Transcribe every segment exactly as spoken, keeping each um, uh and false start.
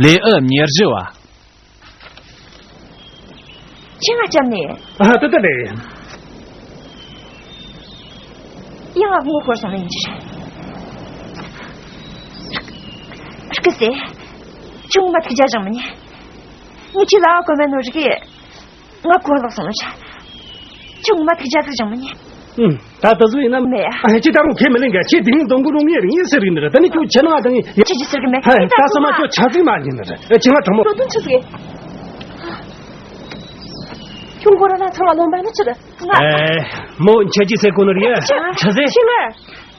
ལེའུ་ཉེར་བཞི་བ། ཁྱེད་ང་བཅམ་ནས། ཨ། དེ་ལྟ་རེད། ཡང་ངོ་ཤོར་སོང་ནི་ཡིན་གྱི་རེད། སྐུ་སྲས། ཁྱོད་ངོ་མ་ཐུགས་རྒྱལ་བཞེངས་མི་ཉན། ངས་ཁྱེད་ལ་ཨ་གོ་མེད་ནོ་རིག་གི། ང་གོ་ལོག་སོང་ནི་རེད། ཁྱོད་ངོ་མ་ཐུགས་རྒྱལ་ཟིག་བཞེངས་མི་ཉན། ཨུམ། ད་དེ་ཟིག་ཡིན་ན། མེད། ཨ། ཁྱེད་ད་རུང་ཁས་མི་ལེན་ག་ཁྱེད་དེ་ཡིན་དོན་གོ་རུང་ངས་རིང་ཡིན་ཟེར་གི་ནི་རེད། ད་ནི་ཁྱོད་ཁྱེད་ནང་ང་དང་ངས། ཁྱེད་ཀྱིས་ཟེར་གི་མེད། ཧེ། ད་སོ་མ་ཁྱོད་ཆ་ཟིག་མ་ཉན་ནི་རེད། ཨེ། ཁྱེད་ང་དྲང་མོ། ཁྱོད་དོན་ཆི་ཟིག་ཁྱོད་མགོ་ར་ལ་ཚང་མ་ལོན་པ་ནི་ཆི་རེད། ང་། ཨེ། མོ་ཁྱེད་ཀྱིས་ཟེར་གོ་ནི་རེད། ཆི་ཟེར། ཁྱེད་ང་།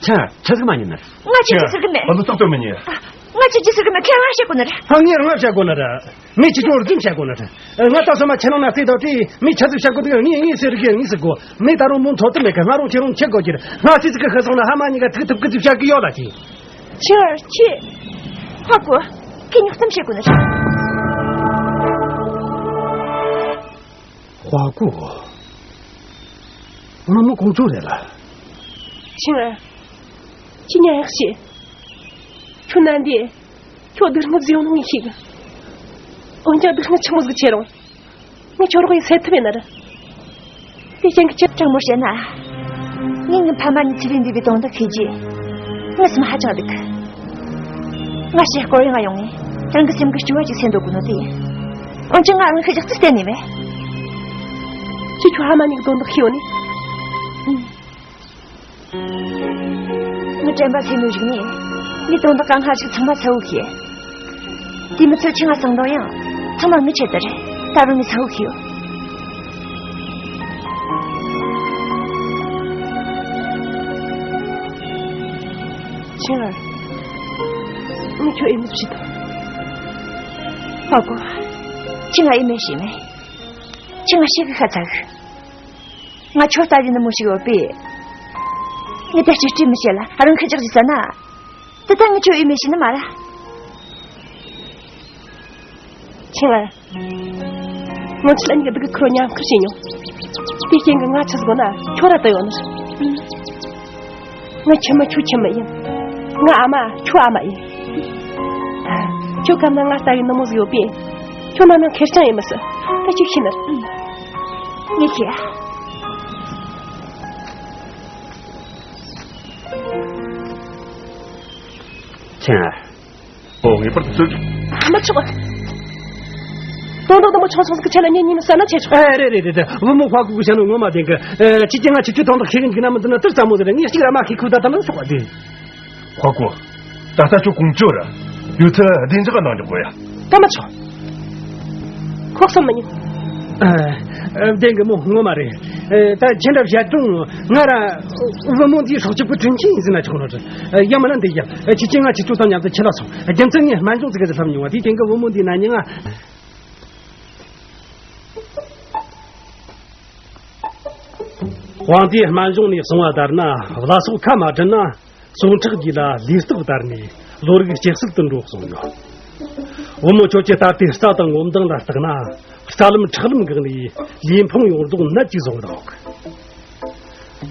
ཆ་ཆ་ཟིག་མ་ཉན་ནི་རེད། ང་ཁྱེད་ཀྱིས་ཟེར་གི་མེད། ང་ཚོ་ཏོག་ཏོག་མི་ཉན། ང་ཁྱེད་ཀྱིས་ཟེར་གི་མེད། ཁྱེད་ང་བཤད་གོ་ནི་རེད། ཨ། ངས་རང་ང་བཤད་གོ་ནི་རེད། མི་ཁྱེད་ཀྱིས་རྫུན་བཤད་གོ་ནི་རེད། ང་ད་སོ་མ་ཁྱེད་ནང་ན་བལྟས་དང་དེ་མི་ཆ་ཟིག་བཤད་གོ་དུས་ངས་ངས་ཟེར་གི་ངས་ཟེར་གོ། མི་ད་རུང་མོ་འཐོར་དུ་མེད་གི། ང་རང་ཁྱེད་རང་ཁྱེད་གོ་གི་རེད། ང་ཙི་ཙི་གི་ཤི་སོང་ན་ཧ་མ་ཉིན་ག་ཐུག་ཐུབ་གི་ཙི་བཤད་གི་ཡོད་ལ་ཅི། ཆི་ཆི། ཧ་གོ། ཁྱེད་ཉོག་གཏམ་བཤད་གོ་ནི་རེད། ཧ་གོ། ང་མོ་ཀོང་ཅོ་རེད་ལ། ཆི་ང་། ཁྱེད་ཉན་ཡག་བྱེད། ཁྱོད་ན་འདི། ཁྱོད་སྡུག་བསྔལ་ཟིག་ཡོང་ནོ་ངས་ཤེས་གི། འོན་ཀྱང་སྡུག་བསྔལ་ཆི་མོ་ཟིག་ཆེ་རུང་། ངས་ཁྱོད་རོགས་ཡེད་སེལ་ཐུབ་ཡིན་ན་ར། དེ་རྐྱེན་གྱིས་ཁྱེད། དྲང་མོ་བཤད་ན། ངས་ངའི་ཕ་མ་གཉིས་ཚེ་བའི་འདས་པའི་དོན་དག་ཤེས་རྗེས། ངའི་སེམས་ཧ་ཅང་སྡུག་གི། ང་ཞེ་སྐོར་ཡང་ཡོང་ངས། རང་གི་སེམས་ཀྱི་སྐྱོ་བ་ཅིག་སེལ་འདོད་གོ་ནོ་དེ་ཡིན། འོན་ཀྱང་ང་རང་ཤི་རྒྱག་ཚུལ་བསྟན་ནས་མེད། ཁྱེད་ཁྱོད་ཕ་མ་གཉིས་ཀྱི་དོན་དག་ཤེས་ཡོད་ནི། ཨུམ། ངའི་དྲན་པ་སེམས་ནས་བཞུགས་ནས། ངའི་དོན་དག་གང་ཤར་ཞིག་ཚང་མ་གསལ་བོ་ཤེས། དེ་མི་ཚད་ཁྱེད་ང་སང་དང་ཡང་། ཚང་མ་ངའི་ཆེད་དུ་རེད། ད་རུང་ངས་གསལ་བོ་ཤེས་ཡོད། ཆིང་ཨར། ངས་ཁྱོད་ཨེ་མེད་བྱེད་དང་། ཧ་གོ། ཁྱེད་ང་ཨེ་མེད་བྱེད་མེད། ཁྱེད་ང་ཤེས་གི་ཤ་ཚ་གི། ང་ཁྱོད་ལྟ་བུའི་ནུ་མོ་ཞིག་ཡོད་པས། ངས་ད་ཅི་སྤྲད་མི་བྱེད་ལ་རང་ཁ་ཅག་ཅིག་ཟ་ན། དེ་ལྟར་ངས་ཁྱོད་ཨེ་མེད་བྱེད་ནི་མ་ར། ཆིང་ཨར། ང་ཚོ་ལ་ཉིད་སྡུག་གི་ཁུར་མཉམ་ཁུར་བྱེད་མྱོང་། དེ་རྐྱེན་གྱིས་ང་ཆི་ཟིག་ན་ཁྱོད་ར་ལྟ་ཡོང་ནི། ང་ཁྱིམ་མ་ཁྱོད་ཁྱིམ་མ་ཡིན། ང་ཨ་མ་ཁྱོད་ཨ་མ་ཡིན། ཁྱོད་གམ་ན་ང་ལྟ་བུའི་ནུ་མོ་ཟིག་ཡོད་པས། ཁྱོད་ནང་ན་ཁེར་རྐྱང་ཡིན་མི་སྲིད། ད་ཅིག་ཤི་ནི། ངས་ཤེས། ཆེན་ཨ། ཨོ། ངེས་པར་དུ་བཙོན་བཅུག་མི་ཆོག་དོན་དག་དུ་མོ་ཆུང་ཆུང་ཟིག་ཆ་ལ་ཉན་ཉན་ཟ་ན་ཆེ་ཆོག་ཨ། རེད་རེད་རེད་རེད། བུ་མོ་ཧྭ་གོ་གི་ཆ་ནོ་ངོ་མ་བདེན་གི། ཨ། ཁྱེད་ཀྱིས་ང་ཁྱེད་ཚོའི་དོན་དག་ཤེས་གི་འཇུག་ན་མི་འདུག་ན་དུར་ཙམ་མོ་ཟེར། ངས་གཅིག་ར་མ་ཤེས་ཁུལ་ད་ད་ནི་ཆོག་པ་དེ། ཧྭ་གོ། ད་ལྟ་ཁྱོད་ཀོང་ཇོ་ར། ཡོད་ཚད་བདེ་འཇགས་གནང་འཇོག་དགོས་ཡ། ད་མི་ཆོག་ཁོག་སོམ་མི་ཉན། ཨ། ཨ། བདེན་གི་མོ་ངོ་མ་རེད། ཨ། ད་ཁྱེད་འདྲ་བཤད་དུང་ང་ར་བུ་མོ་འདིའི་སྲོག་གཅོད་པའི་དྲིན་ཆེན་ཡིན་ཟེར་ན་ཆོག་ནོ་རེད། ཨ། ཡང་མིན་ན་འདི་ཡ། ཨ། ཁྱེད་ཀྱིས་ང་ཁྱེད་ཚོ་དང་མཉམ་དུ་ཁྱེར་ལ་སོང་། རྒྱུ་མཚན་ངས་སྨན་ལྗོངས་ཟིག་གི་ལྷབ་མྱོང་བ་དེའི་རྐྱེན་གྱིས་བུ་མོ་འདིའི་ན་ནིང་ང་། དབང་དེའི་སྨན་གཞུང་ནས་གསུངས་པ་ལྟར་ན། བླ་སྲོག་ཁ་མ་བྲལ་ན། ཟུངས་ཁྲག་རྒྱས་ལ་ལུས་སྟོབས་དར་ནས་བློ་རིག་སྐྱེད་སྲིད་དུ་འགྲོ་གསུངས་ཡོད། བུ་མོ་ཁྱོད་ཀྱིས་ད་ལྟའི་རྩ་དང་ངོ་མདངས་ལ་བརྟགས་ན། རྩ་ལམ་ཁྲག་ལམ་འགགས་ནས་ལུས་ཕུང་ཡོངས་རྫོགས་ནད་ཀྱིས་བཟུང་རོགས།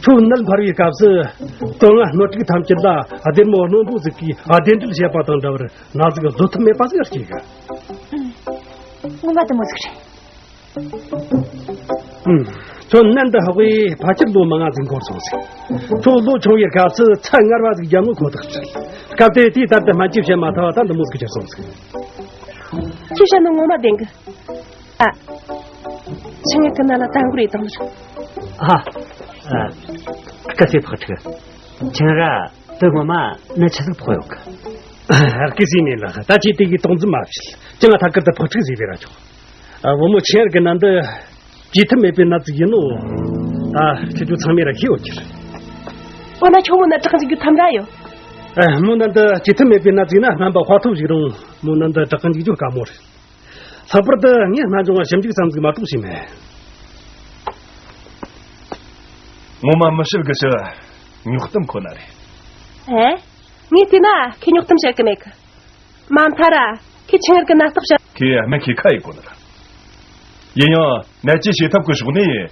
ཁྱོད་ནད་འཕར་བའི་སྐབས་སུ་དོན་ལྔ་སྣོད་དྲུག་ཐམས་ཅད་ལ་སྡེར་མོ་རྣོན་པོ་ཟིག་གིས་སྡེར་འདྲིལ་བྱེད་པ་དང་འདྲ་བར་ན་ཟུག་བཟོད་ཐབས་མེད་པ་ཟིག་སྐྱེ་གི། ངོ་མ་དེ་མོ་ཟིག་རེད། ཨུམ། ཁྱོད་ནད་འདི་ཧ་གོ་ཡི་ཕལ་ཆེར་ལོ་མང་ང་ཟིག་འགོར་སོང་ཟིག་ཁྱོད་ལོ་ཆུང་བའི་སྐབས་སུ་ཚྭ་མངར་བ་ཟིག་རྒྱབ་ནོ་ཁོ་ཐག་རེད། སྐབས་དེ་དེའི་ལྟར་དུ་སྨན་བཅོས་བྱེད་མ་ཐུབ་པ་ད་འདི་མོ་ཟིག་གྱུར་སོང་ཟིག་ཁྱེད་བཤད་ནོ་ངོ་མ་བདེན་གི། ཨ། ཆི་ངེར་གི་ནད་ལ་དར་མགོ་རེད་དང་། ཨ། ཨ། སྐུ་སྲས་ཕག་ཕྲུག་ཆི་ངེར་ར་དེ་ངོ་མ་ནད་ཆི་ཟིག་ཕོག་ཡོད་གི། སྐུ་སྲས་མེད་ལགས། ད་ཁྱེད་དེ་གི་དོགས་འཛིན་མ་བྱེད། ཅི་ང་ཐད་ཀར་དུ་ཕག་ཕྲུག་ཟེར་བས་ར་ཆོག་ཨ། བུ་མོ་ཆི་ངེར་གི་ནད་འདི་བཅོས་ཐབས་མེད་པའི་ནད་ཅིག་ཡིན་ནོ། ད་ཁྱེད་ཚོ་ཚང་མས་ར་ཤེས་ཡོད་ཀྱི་རེད། འོ་ན་ཁྱོད་མོ་ནད་དྲག་འཇུག་རྒྱུ་ཐམ་ར་ཡོད། ཨ། མོ་ནད་འདི་བཅོས་ཐབས་མེད་པའི་ནད་ཅིག་ན་སྨན་པ་དཔའ་ཐུབ་ཞིག་རུང་མོ་ནད་འདི་དྲག་འཇུག་རྒྱུ་དཀའ་མོ་རེད། ལྷག་པར་དུ་ངས་སྨན་སྦྱོང་བ་ཞིབ་འཇུག་ཙམ་ཟིག་མ་གཏོགས་བྱས་མེད། ངོ་མ་མི་བཤད་གི་ཞུ། ཉོག་གཏམ་ཁོ་ན་རེད། ཨེ། ངས་བལྟས་ན་ཁྱེད་ཉོག་གཏམ་བཤད་གི་མེད་གི། མ་མཐའ་ར་ཁྱེད་ཆི་ངེར་གི་ནད་རྟགས་བཤད། ཁྱེད་སྨན་ཁྱེད་ཁ་ཡི་གོ་ནི་ར། ཡིན་ཡང་ནད་བཅོས་བྱེད་ཐབས་གི་ཕྱོགས་ནས་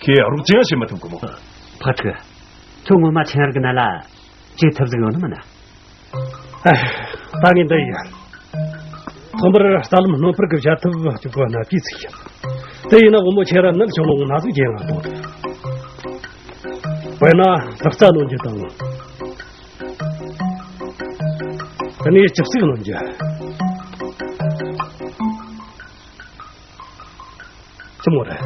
ཁྱེད་རོགས་ཅི་ཡང་བྱེད་མི་ཐུབ་གི་མོ། ཕག་ཕྲུག་ཁྱོད་ངོ་མ་ཆི་ངེར་གི་ནད་ལ་བཅོས་ཐབས་ཟིག་ཡོད་ནི་མིན་ན། ད་ངས་འདི་ཡིན། ཐོག་མར་རྩ་ལམ་སྣོན་འཕར་གྱི་བྱ་ཐབས་ཅིག་གོ་ན་དུས་ཚིགས་ཡིན། དེ་ཡིན་ན་དབུ་མོ་ཁྱེད་རང་ནད་བྱུང་ནོ་ན་ཟུག་རྒྱས་ང་དང་། དཔེར་ན་ལག་རྩལ་གནོན་རྒྱུ་དང་། དེ་ནས་སྤྱི་གཙུག་གནོན་རྒྱུ། ཅི་མོ་རེད།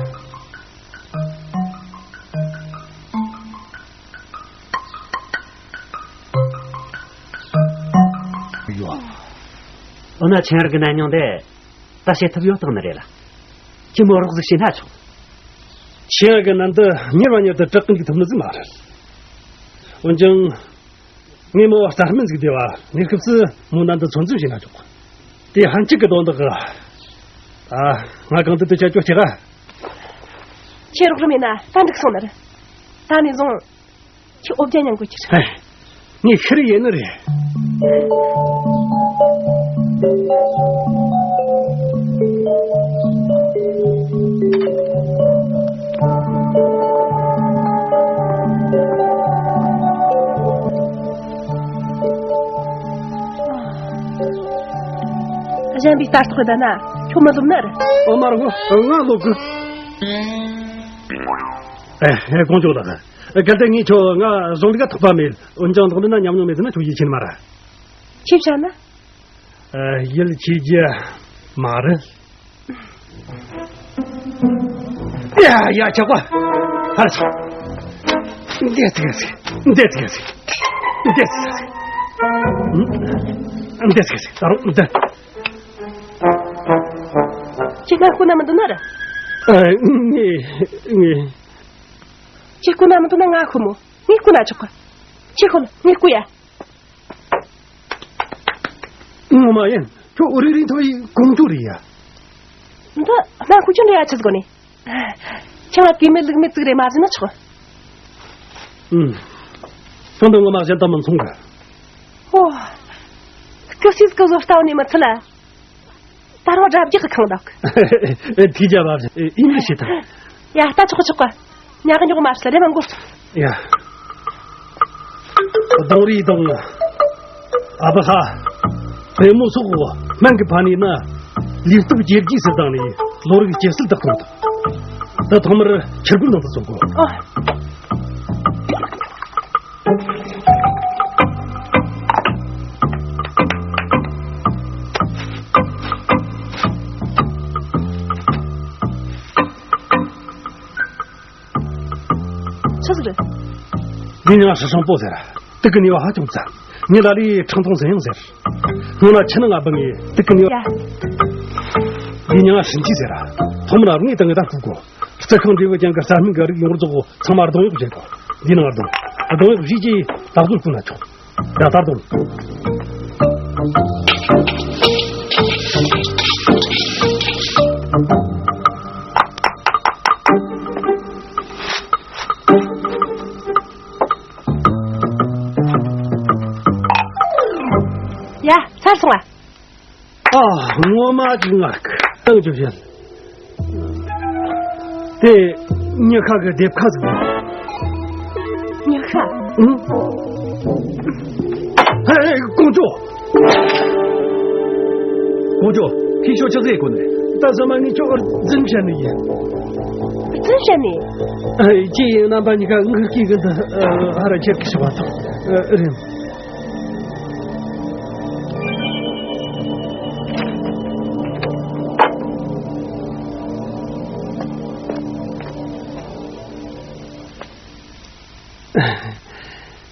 ཡོ། འོ་ན་ཆེན་རིགས་ཀྱི་ནད་ཉུང་དེ་ད་བྱེད་ཐབས་ཡོད་སྟངས་ནི་རེད་ལ། ཅི་མོ་རོགས་ཟིག་བྱས་ན་ཆོག་ཆེན་རིགས་ཀྱི་ནད་འདི་མྱུར་བ་མྱུར་དུ་དྲག་གི་འཇུག་ཐུབ་ནི་ཟིག་མ་རེད། འོན་ཀྱང་། ངས་མོ་རྩ་སྨན་ཟིག་བདེ་བ་གནས་སྐབས་སུ་མོ་ནད་འདི་ཚོད་འཛིན་བྱས་ན་ཆོག་དེ་ཧན་ཅིག་གི་དོན་དག་གི། ཨ། ང་གང་དུ་དུ་བྱ་ཅོག་ཅིག་ཨ། ཁྱེད་རོགས་རམ་ཡིན་ན་ད་འགྲིག་སོང་ནི་རེད། ད་ནས་བཟུང་ཁྱེད་ཨོ་བརྒྱ་ཉན་དགོས་ཀྱི་རེད། ངས་ཤི་རི་ཡིན་ནི་རེད། གཞན་པའི་ལྟ་རྟོག་གི་ད་ན་ཁྱོད་མི་ལོབ་ནི་རེད། ཨོ་མ་རེད་གོ་ང་ལོབ་གི་ཨེ་ཨེ་ཀོང་ཇོ་ལགས། གལ་ཏེ་ངས་ཁྱོད་ང་གཞུང་ལུགས་ཐོགས་པ་མེད། འོན་ཀྱང་ལོག་མེད་ན་ཉམས་མྱོང་མེད་ན་ཁྱོད་ཡིད་ཆེས་མ་ར། ཁྱེད་བྱ་ན། ཡིད་ཆེས་རྒྱུ་མ་རེད། ཡ་ཡ་ཆག་པ། ཧར་ཆག་འདས་ཚིག་ཟིག་འདས་ཚིག་ཟིག་འདས་ཚིག་ཟིག་འདས་ཚིག་ཟིག་ད་རུང་འདས། ཁྱེད་ང་ཁོ་ན་མི་འདུག་ན་ར། ངས་ངས། ཁྱེད་ཁོ་ན་མི་འདུག་ན་ང་ཁོ་མོ། ངས་ཁོ་ན་ཆོག་གི་ཁྱེད་ཁོ་ལ་ངས་ཁོ་ཡ། ངོ་མ་ཡིན། ཁྱོད་ཨོ་རི་རིང་ཐོ་ཡི་གོང་ཐོ་རེད་ཡ། འདི་སྣ་ཁུ་ཆུ་འདྲ་ཡ་ཆི་ཟིག་གོ་ནི། ཁྱེད་ལ་དེ་མི་ལུག་མི་ཙིག་རེ་མ་ཟིན་ན་ཆོག་ཨུམ། ཁྱོད་འདི་ངོ་མ་གཞན་དང་མི་མཚུངས་གི་ཨོ། སྐུ་སྲིད་སྐུ་བཟོ་ལྟ་བུ་ནས་མི་ཚུལ་ལ། ད་རུང་དགྲ་བགེགས་ཀྱི་ཁང་བདག་ཐིག་རྒྱ་བབ་ཨི་མི་ཤི་ཐང་། ཡ་ད་ཆོག་ཆོག་ག་ཉག་ཉོག་མ་ཤི་ལ་རེ་མ་འགོར། ཡ། གདོང་རིས་དང་ཨ་བ་ཧ། བེ་མོ་སོགས་སྨན་གྱི་ཕ་ནི་ན། ལུས་སྟོབས་ཇེ་རྒྱས་སུ་བཏང་ནས་ལོ་རིགས་ཇེ་གསལ་དུ་གཏོང་ཐུབ། ད་ཐོག་མར་ཆུ་སྒོར་ནང་དུ་བཙོག་གོ་ཨོ། ཆི་ཟིག་རེད། འདི་ཉང་ཧྲི་ཧྲང་པོ་ཟེར། དུག་གི་ནུས་པ་ཧ་ཅང་ཙམ། ངས་ལ་ལས་ཁྲང་ཐུང་ཟེར་ཡང་ཟེར། སྔོན་ལ་ཁྱི་ནང་ང་བུད་ངས་དུག་གི་ནུས་པ། ཡ། འདི་ཉང་ཧྲིན་ཅི་ཟེར། ཐོག་མར་ངས་ད་ངས་ད་བཀུག་གོ་རྩི་ཤིང་འབྲས་བུ་ཅན་གྱི་རྩྭ་སྨན་གྱི་རིགས་ཡོངས་རྫོགས་ཚང་མ་རྡུང་གཡོག་བྱེད་དགོ་འདི་ནང་རྡུང་། རྡུང་གཡོག་བྱས་རྗེས་ད་གཟོད་བཀུག་ན་ཆོག་ཡ་ད་རྡུང་། ཡ་ཚར་སོང་ཨ། ཨ། ངོ་མ་ཅིག་ངར་གི་ཏང་ཅོ་བྱེད། དེ་ཉི་ཁ་གི་སྡེབ་ཁ་ཟིག་རེད། ཉི་ཁ། ཨང་། ཧེ། ཀོང་ཇོ། ཀོང་ཇོ། ཁྱི་ཤོ་ཆག་ཟེ་གོ་ནས་ད་ཟ་མ་ངས་ཁྱོ་རྫུན་བཤད་ནི་ཡིན། རྫུན་བཤད་ནི། ཨ། ཅི་ཡིན་རྣམ་པ་གཉིས་ཀ་ངུ་སྐད་གི་འདི་ཧ་ར་ཁྱེར་གི་ཤི་བ་དང་རེད།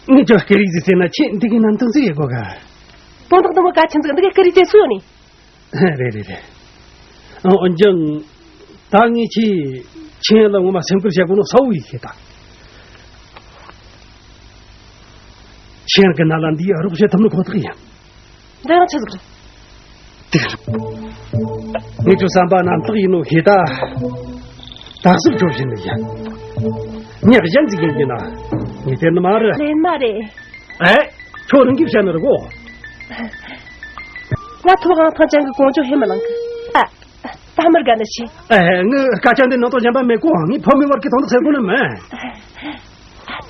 ངས་ཁྱོད་སྐད་རིགས་ཟིག་ཟེར་ན་ཁྱེད་འདི་གི་ནང་དུ་ཟིག་ཡོད་གོ་ག་དོན་དག་དུ་མོ་ག་ཆེན་ཟིག་འདི་གི་སྐད་རིགས་ཟེར་སུ་ཡོད་ནི། རེད་རེད་རེད། འོན་ཀྱང་ད་ངས་ཁྱེད་ཁྱེད་ལ་ངོ་མ་སེམས་ཁུར་བྱེད་དགོས་ནོ་གསལ་བོ་ཡིན་ཤེས་ད། ཁྱེད་ཀྱི་ན་ལ་འདིའི་རོགས་བྱེད་ཐུབ་ནི་ཁོ་ཐག་ཡིན། འདི་ཡང་ཆི་ཟིག་རེད། དེ་རེད། ངས་ཁྱོད་བསམ་པ་རྣམ་དག་ཡིན་ནོ་ཤེས་ད། ད་གཟོད་ཁྱོད་བཞིན་ནི་ཡིན། ངས་གཞན་ཟིག་ཡིན་གྱི་ན། ངས་དེ་ནི་མ་རེད། ལན་མ་རེད། ཨེ། ཁྱོད་རང་གིས་བཤད་ནི་རེད་གོ་ང་ཐོབ་དབང་ཐང་ཅན་གྱི་ཀོང་ཇོ་ཧེ་མ་ལང་གི་ད་ད་མར་དགའ་ནི་ཆེ། ཨེ། ངའི་སྐད་ཆ་འདི་ནང་དོན་གཞན་པ་མེད་གོ་ངའི་ཕོ་མོའི་བར་གྱི་དོན་དག་ཟེར་གོ་ནི་མིན།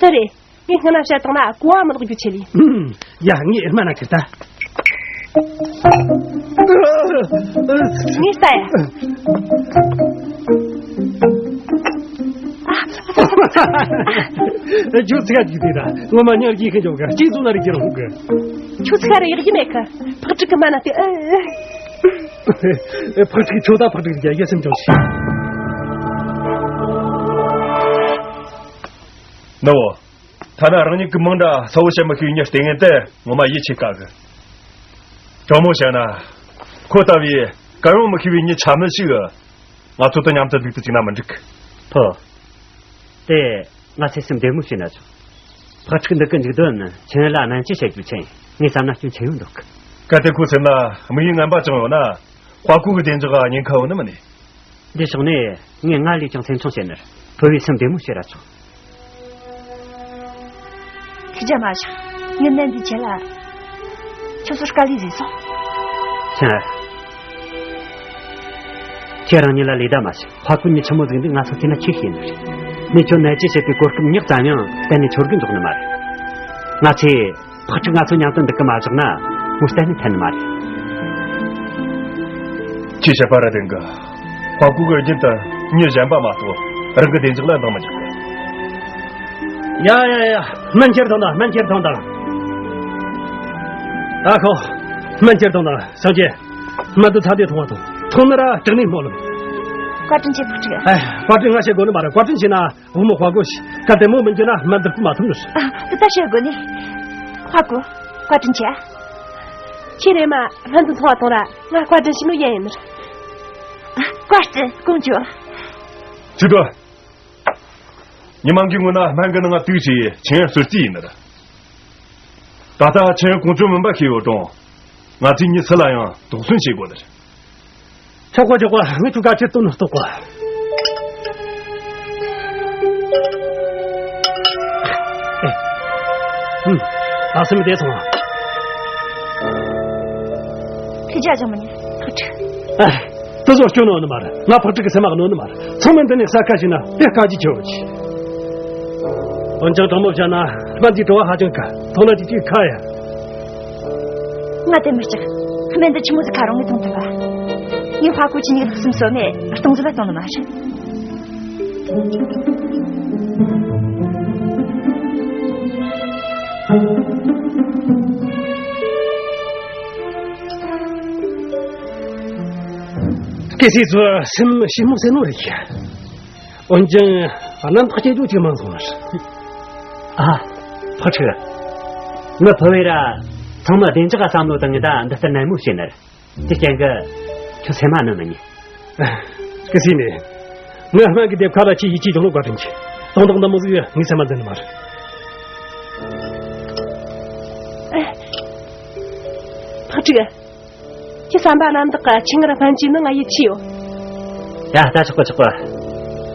དེ་རེད། ངས་སྔ་ན་བཤད་བཏང་ན་གོ་བ་མི་ལོག་རྒྱུ་ཆེ་ལི། ཨུམ། ཡ། ངས་སྨན་ན་ཁྱེར་ད། ངས་ལྟ་ཡ། ཁྱོད་ཚིག་ག་ཅིག་དེ་ད་ངོ་མ་ཉར་གྱིས་ཁྱེད་ཅོག་ག་ཅིག་བཟོ་ན་རིག་གི་རུང་གི། ཁྱོད་ཚིག་ག་རེ་ཡག་གི་མེད་གི། ཕག་ཕྲུག་གི་མ་ན་དེ། ཕག་ཕྲུག་ཁྱོད་ད་ཕག་ཕྲུག་རྒྱ་ཡ་སེམས་ཅུང་ཞིག་ནོ། ཐ་ན་རང་ཉིད་ཀྱི་མིང་འདྲ་གསལ་བོ་བཤད་མི་ཤེས་པའི་མྱི་ལྟས་ངན་དེ་ངོ་མ་ཡིད་ཆེས་དཀའ་གི། དྲང་མོ་བཤད་ན། ཁོ་ལྟ་བུའི་གར་ཡོང་མི་ཤེས་པའི་མྱི་ཆ་མི་ཞིག་ང་ཚོ་དང་མཉམ་དུ་འདུག་ཏུ་བཅུག་ན་མི་འགྲིག་གི། ཕོ། དེ་ང་ཚོས་སེམས་བདེ་མོ་བྱས་ན་ཆོག་ཕག་ཕྲུག་འདི་གི་མཇུག་དོན་ནི་ཁྱེད་ལ་གནོན་སྐྱེལ་བྱེད་རྒྱུ་ཆེད་ངས་བསམ་ན་སྐྱོན་ཆེ་ཡོང་འདུག་གི། གལ་ཏེ་ཁོ་སེམས་ན་དམིགས་ཡུལ་ངན་པ་བཅངས་ཡོད་ན། དཔའ་རྒོད་ཀྱི་བདེ་འཇགས་ཉེན་ཁ་ཡོད་ནི་མིན་ནི། འདི་ཕྱོགས་ནས་ངས་སྔར་ལས་ཀྱང་སེམས་ཆུང་བྱས་ནས་ཕུ་བོའི་སེམས་བདེ་མོ་བྱེད་ར་ཆོག་ཁྱི་རྒྱ་མ་ཆག་ངས་ནན་འདི་བྱེད་ལ། ཁྱོད་ཚོ་དཀའ་ལས་བཟོས་སོང་། ཁྱེད། ཁྱེད་རང་ཉིད་ལ་ལས་ད་མ་བྱེད། ཕ་ཁུ་ཉིད་ཆི་མོ་ཟིག་འདུག་ང་ཚོ་དེ་ན་ཁྱེད་ཤེས་ནི་རེད། ངས་ཁྱོད་ནད་ཅི་བྱེད་པའི་གོ་སྐབས་ཉག་ཙམ་ཡང་གཏན་ནས་འཆོར་གི་འཇོག་ནི་མ་རེད། ང་ཚོས། ཕག་ཕྲུག་ང་ཚོ་མཉམ་དུ་འདུག་གི་མ་བཞག་ན་མོ་གཏན་ནས་ཕན་ནི་མ་རེད། ཁྱེད་བཤད་པ་ར་བདེན་གི། ཕ་ཁུ་གི་རྒྱུན་དུ་མྱི་གཞན་པ་མ་གཏོགས་རང་གི་བདེ་འཇགས་ལ་འདང་མི་རྒྱག་གི། ཡ་ཡ་ཡ། སྨན་ཁྱེར་ཐོང་དང་། སྨན་ཁྱེར་ཐོང་དང་། ཨ་ཁོ། སྨན་ཁྱེར་ཐོང་དང་། སངས་རྒྱས། སྨན་དུ་ཚ་དེ་ཐོང་བ་ཐོང་། ཐོང་ན་ར་སྐྲག་ནས་སྨོ་ལོ། བཀའ་དྲིན་ཆེ་ཕག་ཕྲུག་ཨ། བཀའ་དྲིན་ང་བྱེད་དགོས་ནི་མ་རེད། བཀའ་དྲིན་ཆེ་ན། བུ་མོ་དཔའ་རྒོད་ཞིག་གལ་ཏེ་མོ་མི་འགྱུར་ན་སྨན་འདི་བསྐུ་མ་ཐུབ་ནི། ཨ། དེ་ལྟ་བྱེད་དགོས་ནི། དཔའ་རྒོད། བཀའ་དྲིན་ཆེ། ཁྱེད་རེམ་མ་སྨན་དུ་འཐུང་བ་གཏོང་ར་ང་བཀའ་དྲིན་ཞུ་ནོ་ཡན་ཡིན་ནི། ཨ། བཀའ་དྲིན་དཀོན་མཆོག་ཅི་དོ། ཉི་མ་འགའི་སྔོན་ན་སྨན་གི་ནང་ང་དུག་ཅིག་ཆེན་གསོད་རྩིས་ཡིན་ནི། ད་ལྟ་ཆེན་གོང་ཚོད་མིན་པ་ཤེས་ཡོད་དང་། ང་ཚོས་མྱི་སུ་ལ་ཡང་དོགས་ཟོན་བྱེད་དགོས་ནི། ཆོག་གོ་ཆོག་གོ། ངས་ཁྱོད་ག་ཁྱེར་སྟོན་ན་གཏོགས་གོ། ཨེ། ཧུམ། ཨ་སེམས་བདེ་སོང་། ཁྱེད་ཅག་ཅང་མི་ཉན། ཕག་ཕྲུག་ཨ། དེ་ཚོ་སྐྱོན་ནོ་ནི་མ་རེད། ང་ཕག་ཕྲུག་གི་སེམས་མ་གནོད་ནི་མ་རེད། ཚང་མ་འདི་ནས་ས་ཁ་ཞིག་ན་དེ་དཀའ་རྒྱུ་ཆེ་བོ་ཆེ། འོན་ཀྱང་དྲང་མོ་བཤད་ན་སྨན་འདིའི་བྲོ་བ་ཧ་ཅང་དཀའ། ཐོག་ན་ཅིག་ཅིག་ཁ་ཡ། ང་དེ་མི་སྐྲག་སྨན་འདི་ཆི་མོ་ཟིག་ཁ་རང་ངས་འཐུང་ཐུབ་པ། ངས་ཧྭ་ཀོ་ཆི་ཉིད་ལྷག་བསམ་གསོ་ནས་སྟོང་ཟད་ལ་གཏོང་ནི་མ་རེད། སྐྱེ་སྲིད་ཚོ་སེམས་ཞིབ་མོ་བྱེད་ནོ་རེད་ཀྱི། འོན་ཀྱང་རྣམ་དག་སྐྱེ་རྒྱུ་ཅིག་མང་སོང་ལ། ཨ། ཕག་ཕྲུག་ངའི་ཕུ་བོས་ར་ཚང་མ་བདེ་འཇགས་བསམ་བློ་བཏང་ངེ་ད་འདི་ལྟར་ནན་མོ་བྱས་ནར། དེ་རྐྱེན་གྱིས་ཁྱོད་སེམས་མ་གནོད་མི་ཉན། སྐུ་སྲས་ནས། ངའི་སྨན་གྱི་སྡེབ་ཁ་ལ་ཁྱེད་ཡིད་ཆེས་བྱུང་ལ་བཀའ་དྲིན་ཆེ། དོན་དག་འདི་མོ་ཟིག་ངས་སེམས་མ་འཛིན་ནི་མ་རེད། ཕག་ཕྲུག་ཁྱེད་བསམ་པ་རྣམ་དག་གི་ཆེད་མངགས་སྨན་བཅོས་ནི་ང་ཡིད་ཆེས་ཡོད། ཡ། ད་ཆོག་པ་ཆོག་པ།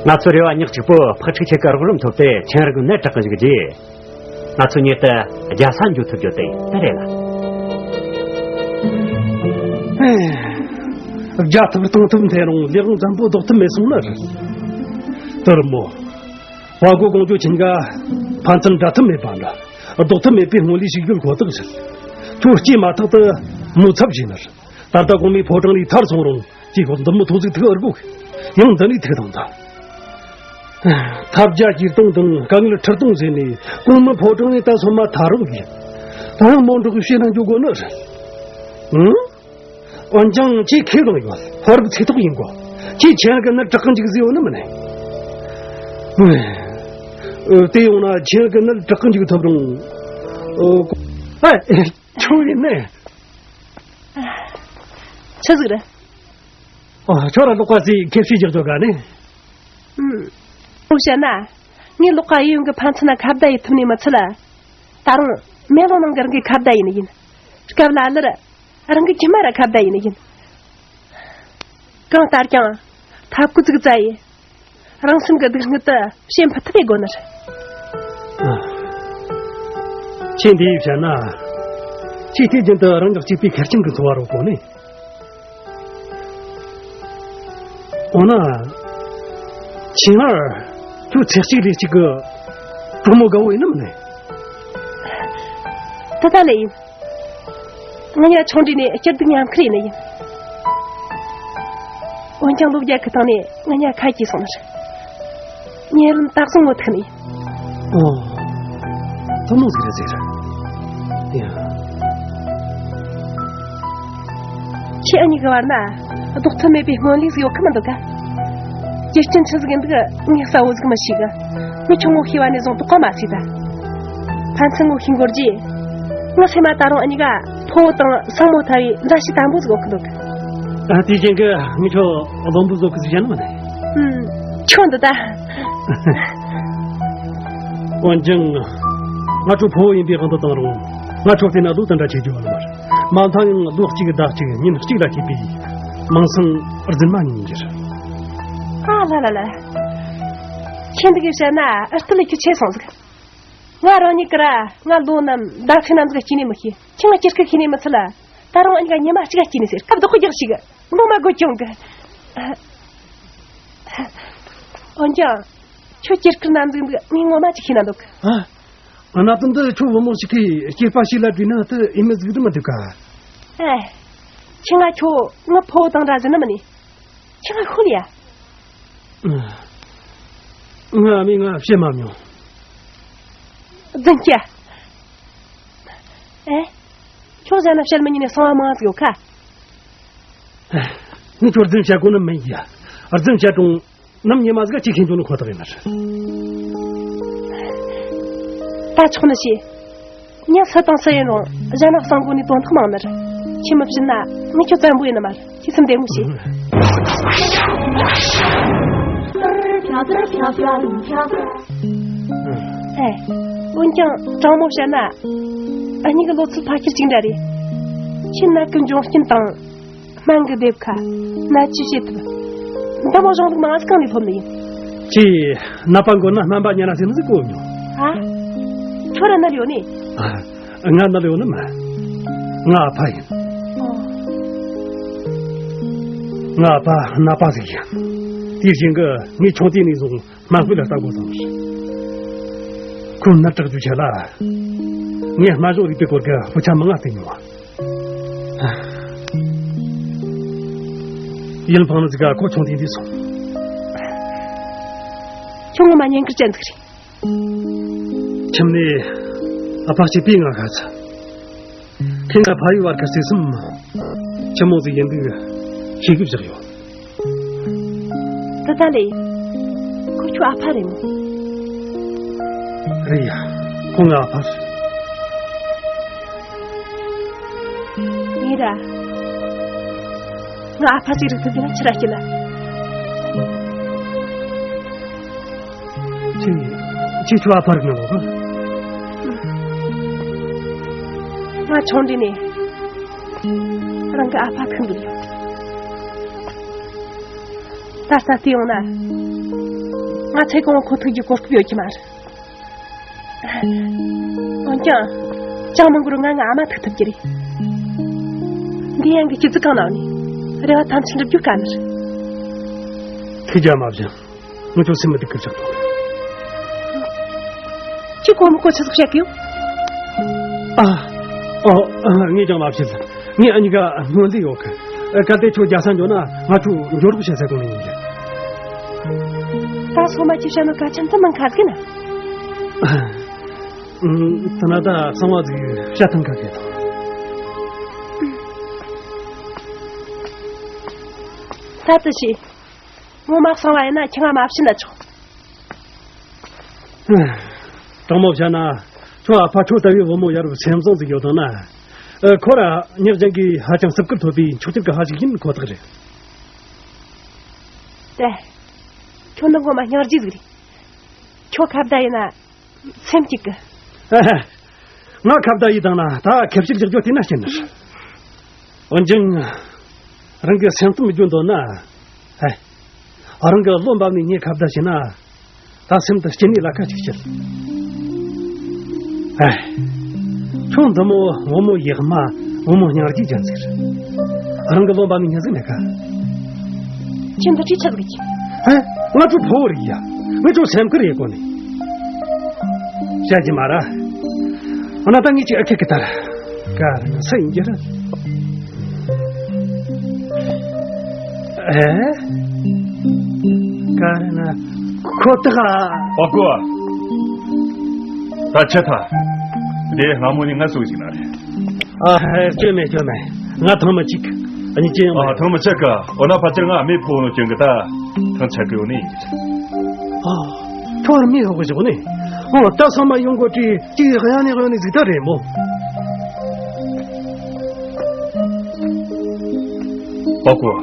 ང་ཚོ་རེ་བ་ཉག་གཅིག་པོ་ཕག་ཕྲུག་ཁྱེད་ཀྱི་རོགས་རམ་ཐོབ་སྟེ་ཆེན་རིགས་ནད་དྲག་གི་འཇུག་རྗེས། ང་ཚོ་མྱུར་དུ་རྒྱལ་ས་འགྱོ་ཐུབ་རྒྱུ་དེ་ད་རེད་ལ། རྒྱལ་ཐབས་སྟོང་ཐབས་འཐེན་རུང་ལས་དབང་བཙན་པོ་ལྡོག་ཐབས་མེད་སོང་ནི་རེད། དོ་རི་མོ། ཧྭ་ཀོ་ཀོང་ཇོ་ཁྱིམ་ག་ཕན་ཚུན་འདྲ་ཐབས་མེད་པ་འདྲ། ལྡོག་ཐབས་མེད་པའི་སྔོན་ལས་ཞིག་ཡོད་ཁོ་ཐག་རེད། ཁྱོད་སྐྱེས་མ་ཐག་ཏུ་མོའི་ཚབ་བྱས་ནི་རེད། ད་ལྟ་གོང་མའི་ཕོ་བྲང་ལས་ཐར་སོང་རུང་ཅིག་འདི་མོ་ཐོག་ཟིག་ཐུག་ཨར་གོ། ཡང་འདི་ནས་ཐུག་དང་ད། ཐབས་བརྒྱ་ཇུས་སྟོང་དང་དཀའ་ངལ་ཁྲི་སྟོང་ཟིན་ནས་གོང་མའི་ཕོ་བྲང་ནས་ད་སོང་མ་ཐར་རོགས་ཡིན། ད་ཡང་མོ་འགྲོགས་བྱས་ན་འགྱོ་དགོས་ནི་རེད། ཨང་། འོན་ཀྱང་ཁྱེད་ཁས་བླངས་ཡོད། ཧོར་གྱི་ཚིག་ཐོག་ཡིན་གོ། ཁྱེད་ཆེན་གྱི་ནད་དྲག་གི་འཇུག་ཟེར་ཡོད་ནི་མིན་ནི། ཨ། དེ་ཡོང་ན་ཆེན་གྱི་ནད་དྲག་གི་འཇུག་ཐུབ་རུང་། ཨ། ཨ། ཁྱོད་ཡིན་ནི། ཆི་ཟིག་རེད། ཨ། ཁྱོད་ར་ལོག་པ་ཟིག་ཁེ་ཕྱི་རྒྱག་རྒྱུ་ག་ནི། ཨུམ། འོ་བཤད་ན། ངས་ལོག་པ་ཡུལ་ཡོངས་ཀྱི་ཕན་ཚུན་ན་ཁ་བརྡ་ཡེད་ཐུབ་ནི་མི་ཚད་ལ། ད་རུང་། མེ་ལོང་ནང་གི་རང་གི་ཁ་བརྡ་ཡིན་ཡིན། སྐབས་ལ་ལར། རང་གི་ཁྱིམ་མ་ར་ཁ་བརྡ་ཡིན་ཡིན། གང་ལྟར་ཀྱང་། ཐབས་བཀོད་ཅིག་བཙལ་ཡེ། རང་སེམས་ཀྱི་སྡུག་བསྔལ་དེ་བཤད་ཕུད་ཐུབ་པའི་སྒོ་ནས། ཨ། ཁྱེད་འདི་ཡིས་བཤད་ན། ཁྱེད་དུས་རྒྱུན་དུ་རང་གི་གཅིག་པུའི་ཁེར་རྐྱང་གི་འཚོ་བ་རོལ་གོ་ནི། འོ་ན། ཁྱེད་ངར་ཁྱོད་ཚེ་གཅིག་ལས་གཅིག་གི་གྲོགས་མོ་དགའ་བོ་ཡིན་ནམ་ནི། ད་ལྟ་ལས་ཡིན། ང་གཉིས་ཆུང་དུས་ནས་སྐྱིད་སྡུག་མཉམ་ཁུར་ཡིན་ནི་ཡིན། འོན་ཀྱང་ལོ་བརྒྱ་གི་སྟེང་ནས་ང་གཉིས་ཁ་གྱེས་སོང་ནི་རེད། ཉེ་ལམ་ད་གཟོད་ངོ་ཐུག་ནི་ཡིན། ཨོ། ཐུན་མོང་ཟིག་རེད་ཟེར། ཡ། ཁྱེད་གཉིས་ཀྱི་བར་ན་ལྡོག་ཐབས་མེད་པའི་སྨོན་ལུགས་ཟིག་ཡོད་ཁི་མི་འདུག་ག། རྒྱུ་རྐྱེན་ཆི་ཟིག་ཡིན་འདུག་ངས་གསལ་བོ་ཟིག་མི་ཤེས་གི། ངས་ཁྱོད་ངོ་ཤེས་པ་ནས་བཟུང་དོགས་པ་མ་ཟིག་ད། ཕན་ཚུན་ངོ་ཤེས་འགོར་རྗེས། ངའི་སེམས་མ་ད་རུང་གཉིས་ཀ་ཕོ་བོ་དང་སྲིང་མོ་ལྟ་བུའི་འདྲ་བྱེད་དམ་པོ་ཟིག་ཡོད་ཁི་འདུག་གི། ཨ། དེའི་རྐྱེན་གྱིས་ངས་ཁྱོད་བློན་པོ་བཟོ་གི་ཟིག་བྱས་ནི་མ་རེད། ཨུམ། ཁྱོད་འདི་ད། འོན་ཀྱང་། ང་ཁྱོད་ཕོ་བོ་ཡིན་པའི་དབང་དུ་བཏང་རུང་། ང་ཁྱོད་བལྟས་ན་ལོ་དེ་འདྲ་ཆེ་རྒྱུ་བ་ལ་མ་རེད། མ་མཐའ་ཡང་ལོ་གཅིག་ཟླ་གཅིག་ཉིན་གཅིག་ལ་སྐྱེས་པའི་མིང་སྲིང་རྫུན་མ་གཉིས་ཡིན་རྒྱུ་རེད། ཨ་ལ་ལ་ལ། ཁྱེད་འདི་གི་བཤད་ན་ཨ་སྟི་ལ་ཁྱི་ཆེ་སོང་ཟིག། ང་རང་ཉིད་ཀྱི་ར་ང་ལོ་ནམ་ཟླ་ཚེས་ནམ་ཟིག་སྐྱེས་ནས་མི་ཤེས། ཁྱི་ང་སྐྱེ་སྐར་ཤེས་ནས་མི་ཚུལ་ལ། ད་རུང་ཨ་ཉི་ག་ཉི་མ་གཅིག་ག་སྐྱེས་ནས་ཟེར་སྐབས་བདག་པོ་རྒྱག་ཞིག་ངོ་མ་དགོད་ཀྱང་གི། འོན་ཀྱང་། ཁྱོད་སྐྱེ་སྐར་ནམ་ཟིག་འདུག་ངས་ངོ་མ་ཅིག་ཤེས་ན་འདུག། ཨ། གནའ་དུས་འདི་ཁྱོད་བུ་མོ་ཞིག་གིས་སྐྱེས་པ་ཞིག་ལ་བྲིས་ན་དེ་ཨེ་མི་ཟིག་རེད་མི་འདུག་ག། ཨེ། ཁྱི་ང་ཁྱོད་ངའི་ཕོ་བོ་དང་འདྲ་ཟེར་ནི་མིན་ནི། ཁྱི་ང་ཤུལ་ཡ། ང་མི་ང་བཤད་མ་མྱོང་། རྫུན་སྐྱེ། ཨེ། ཁྱོད་གཞན་ལ་བཤད་མི་ཉན་ནས་གསང་བ་མང་ཟིག་ཡོད་ཁ། ངས་ཁྱོད་རྫུན་བཤད་དགོས་ནི་མིན་ཡ། རྫུན་བཤད་རུང་ནམ་ཉི་མ་ཟིག་གཅིག་ཤེས་འཇོག་ནི་ཁོ་ཐག་ཡིན་ནི་རེད། ད་ཆོག་ནི་ཤེས། ཉ་སུ་དང་སུ་ཡིན་རུང་གཞན་ལ་གསང་དགོས་ནི་དོན་དག་མང་ནི་རེད། ཁྱི་མི་བྱིན་ན་ངས་ཁྱོད་བཙན་པོ་ཡིན་ནི་མ་རེད། ཁྱི་སེམས་བདེ་མོ་བྱོས། ཨེ། འོན་ཀྱང་དྲང་མོ་བཤད་ན། ཨ་ཉི་གི་ལོ་ཚོད་ཕལ་ཆེར་གཅིག་འདྲ་རེད། ཁྱི་ནད་ཀྱི་འབྱུང་རྐྱེན་དང་། སྨན་གྱི་སྡེབ་ཁ། ནད་བཅོས་བྱེད་ཐུབ། འདི་མོ་གཞུང་ལུགས་མང་ཟིག་གང་ནས་ཐོབ་ནི་ཡིན། ཁྱི། ནད་པ་མགོ་ན་སྨན་པ་ཉན་ན་ཟེར་ནི་ཟིག་གོ་མྱོང་། ཨ། ཁྱོད་ར་ནད་ཡོད་ནི། ཨ། ང་ནད་ཡོད་ནི་མ། ང་ཨ་ཕ་ཡིན། ཨོ། ང་ཨ་ཕ་ནད་པ་ཟིག་ཡིན། དེའི་རྐྱེན་གྱིས་ངས་ཆུང་དུས་ནས་བཟུང་སྨན་དཔེ་ལ་ལྟ་དགོས་བསམ། ཁོའི་ནད་དྲག་རྒྱུའི་ཆེད་ལ། ངས་སྨན་གཞུང་རིག་པའི་སྐོར་གྱི་དཔེ་ཆ་མང་ང་བལྟས་མྱོང་བ། ཡིན་ཕངས་ནི་ཟིག་ག་ཁོ་ཆུང་དུས་འདས་སོང་། ཁྱོད་ངོ་མ་བསྙེན་བཀུར་ཅན་ཟིག་རེད། ཁྱིམ་ནས་ཨ་ཕ་གཅིག་པུས་ང་ཤ་ཚ། ཁྱེད་ང་ཕ་ཡུལ་བར་གྱི་བརྩེ་སེམས་ཆི་མོ་ཟིག་ཡིན་འདུག་ཤེས་གི་བཞག་ཡོད། ད་ད་ལེ། ཁོ་ཁྱོད་ཨ་ཕ་རེད་མོ། རེད་ཡ། ཁོ་ང་ཨ་ཕ་རེད། ཡིན་ར། ང་ཨ་ཕ་ཅིག་རིག་ཐུབ་ཀྱི་ན་ཕྱི་ར་སྐྱིད་ལ། ཁྱེད། ཁྱེད་ཁྱོད་ཨ་ཕ་རིག་ནི་ལོག་གི། ང་ཆུང་དུས་ནས་རང་གི་ཨ་ཕ་ཐུག་འདུག་ཡོད། ད་ལྟ་བལྟས་ཡོང་ན། ང་ཚེ་གང་བོ་ཁོ་ཐུག་རྒྱུ་གོ་སྐབས་ཡོད་ཀྱི་མ་རེད། འོན་ཀྱང་། ཅང་མི་འགོར་ང་ང་ཨ་མ་ཐུག་ཐུབ་ཀྱི་རེད། འདི་ཡང་གི་སྐྱིད་ཚུལ་གང་ན་ནི། རེ་བ་ཐམས་ཅད་འགྲུབ་རྒྱུ་དཀའ་ནི་རེད། ཐུགས་རྒྱལ་མ་བཞེངས། ངས་ཁྱོད་སེམས་མི་སྡུག་གི་བཞག་ཐོངས། ཁྱོད་གོ་མི་གོ་ཆི་ཟིག་བཤད་གི་ཡོད། ཨ། ཨོ། ཨ། ངས་ཀྱང་མ་བཤད། ངས་ཨ་ཉི་ག་སྨོན་འདུན་ཡོད་གི། གལ་ཏེ་ཁྱོད་རྒྱལ་ས་འགྱོ་ན་ང་ཁྱོད་འགྱོ་རོགས་བྱེད་ཟེར་གོ་ནི་ཡིན་གི། ད་སོ་མ་ཅི་བཤད་ནོ་ག་ཆེན་ཐུན་མིན་ཁ་ཟིག་ན། ཨ། ད་ན་ད་གསང་བ་ཟིག་བཤད་ཐང་ག་གི་ད། ད་དུ་ཞིག་ངོ་མ་གསང་བ་ཡིན་ན་ཁྱི་ང་མ་བྱིན་ན་ཆོག། དྲང་མོ་བཤད་ན། ཁྱོད་ཨ་ཕ་ཁྱོད་ལྟ་བུའི་བུ་མོ་ཡ་རབས་སེམས་བཟང་ཟིག་ཡོད་དང་ན། ཨ། ཁོ་ར་ཉག་ཅན་གྱིས་ཧ་ཅང་བརྩི་བཀུར་ཐོབ་པའི་མཆོག་གྱུར་གྱི་ཕ་ཞིག་ཡིན་ཁོ་ཐག་རེད། དེ། ཁྱོད་འདི་ངོ་མ་སྙིང་རྗེ་ཟིག་རེད། ཁྱོད་ཁ་བརྡ་ཡིན་ན། སེམས་སྐྱིད་གི། ཨ། ང་ཁ་བརྡ་ཡིས་བཏང་ན་ད་ཁེབས་ཤིག་རྒྱག་རྒྱུ་དེ་ན་སྐྱིད་ནི། འོན་ཀྱང་། རང་གི་སེམས་གཏམ་རྒྱུ་འདོད་ན། ཨེ། རང་གི་བློ་འབབ་ནས་ངས་ཁ་བརྡ་བྱས་ན། ད་སེམས་དུ་སྐྱིད་ནི་ལ་ཁ་ཅིག་བྱེད། ཨེ། ཁྱོད་འདི་མོ་བུ་མོ་ཡག་མ་བུ་མོ་སྙིང་རྗེ་ཅན་ཟིག་རེད། རང་གི་བློ་འབབ་ནས་ཉན་ཟིག་མེད་ཀ། ཁྱེད་འདི་ཁྲིད་ཆ་ཟིག་གི། ཨེ། ང་ཚོ་ཕོ་བོ་རིག་ཡ། ང་ཚོ་སེམས་ཁུར་ཡེ་གོ་ནི། བཤད་རྒྱུ་མ་ར། འོ་ན་ད་ངས་ཅིག་ཨ་ཁེ་གི་ལྟར། ག་རེ་ན་སུ་ཡིན་རྒྱུ་རེད། ཨེ། ག་རེ་ན། ཁོ་ཐག་ཨ། ཨ་ཁུ། ད་ཆི་ཐ། དེ་སྔ་མོ་ནས་ང་སུ་ཞིག་ན་རེད། ཨ། སྐྱོན་མེད་སྐྱོན་མེད། ང་ཐང་མ་གཅིག་ཨ་ནི་ཅི་ཡང་མེད། ཨ། ཐང་མ་གཅིག་ག་འོ་ན་ཕལ་ཆེར་ང་མེད་ཕོ་ནོ་སྐྱོན་གི་ད། ཐང་ཆད་གི་ཡོད་ནི་ཡིན་གི། ཨ། ཁྱོད་ར་མེད་ཧོ་གི་ཞོག་ནི། ཨོ། ད་ཚང་མ་ཡོང་གོ་དྲི་གཅིག་གཡང་ནི་གཡང་ནི་ཟིག་ད་རེད་མོ། ཨ་ཁུ།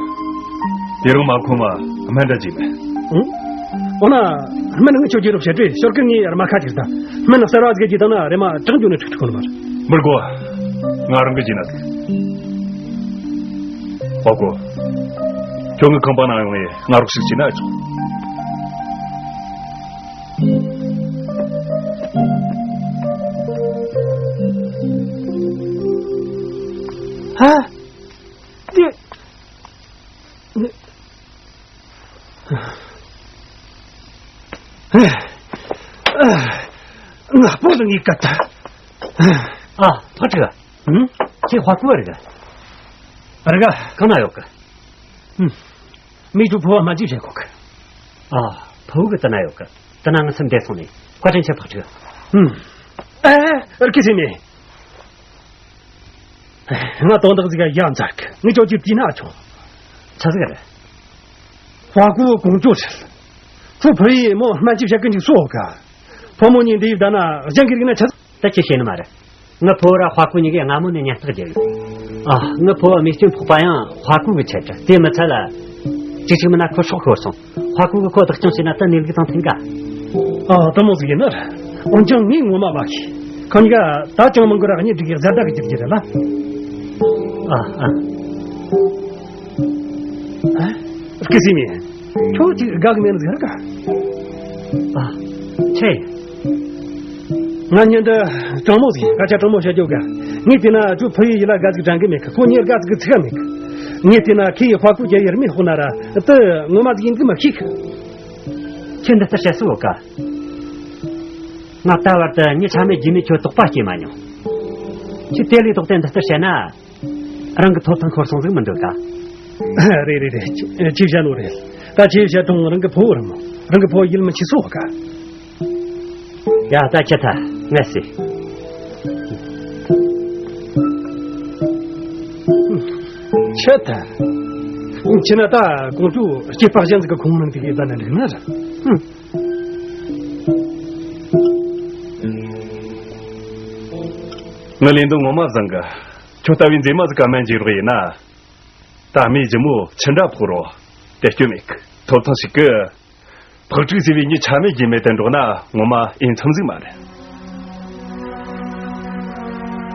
དེ་རིང་མ་ཁོ་མ་སྨན་འདྲ་ཅིག་མེད། ཨང་། འོ་ན། སྨན་ངས་ཁྱོད་ཀྱི་རོགས་བྱེད་དྲི་ཤོར་ཀི་ངའི་ཡར་མ་ཁ་ཅིག་ད། སྨན་གསར་བ་ཟིག་ཅིག་ད་ན་རེ་མ་དྲག་འགྱོ་ནས་ཁྲིག་ཁྲིག་ཁོ་ནི་མར། མི་དགོ། ང་རང་གི་བྱིན་ན་ཟིག་ཨ་ཁུ། ཁྱོད་ངའི་ཁང་པ་ན་ཡོང་ངས་ང་རོགས་ཤིག་བྱིན་ན་ཆོག་ཨ། དེ། ང་སྤོ་ལ་ངའི་སྐད། ཨ། ཕག་ཕྲུག་ཨ། ཁྱེད་ཧྭ་ཀུ་བ་རེད་ག་རེད་ག་གང་ན་ཡོད་ག་མི་ཚོ་ཕོ་བ་སྨན་བཅོས་བྱེད་གོ་གི་ཨ། ཕུ་བོ་གི་དེ་ན་ཡོད་གི་དེ་ན་ང་སེམས་བདེ་སོང་ནས་བཀའ་དྲིན་ཆེ་ཕག་ཕྲུག་ཨ། ཨེ། ཨེ། ཁི་སི་མི། ང་དོན་དག་ཟིག་ག་ཡ་མཚར་གི་ངས་ཁྱོད་ཀྱི་བལྟས་ན་ཆོག་ཆ་ཟིག་རེད། ཧྭ་ཀུ་གོང་ཅོ་ཆེ། ཁོ་ཕུ་ཡི་མོ་སྨན་བཅོས་བྱེད་གི་འཇུག་སོ་ག་ཕོ་མོ་གཉིས་འདི་ཡིབ་ད་ན་སྦྱང་གི་རིག་ན་ཆ་ཟིག་ད་ཁྱེད་ཤེས་ནི་མ་རེད། ང་ཕོ་ར་ཧྭ་ཀུ་གཉིས་ཀས་སྔ་མོ་ནས་ཉེན་རྟོག་བརྒྱབ་ཡོད། ཨ། ང་ཕོ་བ་རྨས་སྐྱོན་ཕོག་པ་ཡང་ཧྭ་ཀུ་གི་ཆེད་དུ་དེ་མི་ཚད་ལ། ཅིག་ཅིག་མིན་ན་ཁོ་སྲོག་ཤོར་སོང་། ཧྭ་ཀུ་གི་ཁོ་བདག་སྐྱོང་བྱས་ན་ད་གནས་ལུགས་དང་མཐུན་ག་ཨ། དེ་མོ་ཟིག་ཡིན་ན་ར། འོན་ཀྱང་ངས་ངོ་མ་བ་གི་ཁོ་གཉིས་ཀ་ད་ཅང་མང་གི་ར་གཉིས་སྒྲིག་གི་གཟའ་ཟླ་གི་རྒྱུ་རྒྱུ་རེད་ལ། ཨ། ཨ། ཨ། སྐུ་སྲིད་མིན། ཁྱོད་ཅིག་དགའ་གི་མེད་ཟེར་ག་ཨ། ཆེ། ང་ཉིན་འདི་དྲང་མོ་ཟིག་སྐད་ཆ་དྲང་མོ་བཤད་རྒྱུ་ག་ངས་བལྟས་ན་ཁྱོད་ཕུ་ཡི་ཡིད་ལ་དགའ་ཟིག་དྲན་གི་མེད་གི་ཁོ་གཉིས་དགའ་ཟིག་གི་ཚིག་ག་མེད་གི་ངས་བལྟས་ན་ཁོ་ཡི་ཧྭ་ཀུ་རྒྱལ་ཡུལ་མི་ཧོ་ན་ར་དེ་ངོ་མ་ཟིག་ཡིན་གི་མ་ཤེས་གི་ཁྱོད་འདི་ལྟར་བཤད་སྲོལ་ཡོད་ག་ང་ད་བར་དུ་མྱི་ཆ་མེད་རྒྱུས་མེད་ཁྱོད་དོགས་པ་སྐྱེས་མ་མྱོང་། ཁྱོད་དེ་ལས་ལྡོག་སྟེ་འདི་ལྟར་བཤད་ན། རང་གི་ཐོབ་ཐང་ཤོར་སོང་ཟིག་མི་འདོད་ད། རེད་རེད་རེད། ཅི་བྱ་ནོ་རེད། ད་ཅི་བྱ་དང་རང་གི་ཕོ་བོ་རེད་མོ། རང་གི་ཕོ་བོ་ཡིད་མི་ཆེས་སོ་ག་ཡ་ད་ཁྱེད་ད་ངས་ཟེར། ཁྱེད་ད། ཁྱེད་ན་ད་གོང་ཚོ་སྐྱེས་པ་གཞན་ཟིག་གི་ཁོང་མིན་དེ་གི་ད་ན་འགྲིག་ན་ར། ངའི་ལན་དུ་ངོ་མ་བཟང་གི་ཁྱོད་ལྟ་བུའི་མཛེས་མ་ཟིག་ག་སྨན་བྱེད་རོགས་ཡིན་ན། ད་མི་ཞི་མོ་ཆི་འདྲ་ཕོག་རོགས། དེ་སྐྱོན་མེད་གི་ཐོབ་ཐང་ཞིག་གི་ཕག་ཕྲུག་ཟེར་བའི་མྱི་ཆ་མེད་རྒྱུས་མེད་དུ་འགྲོགས་ན་ངོ་མ་ཨེ་མཚམས་ཟིག་མ་རེད།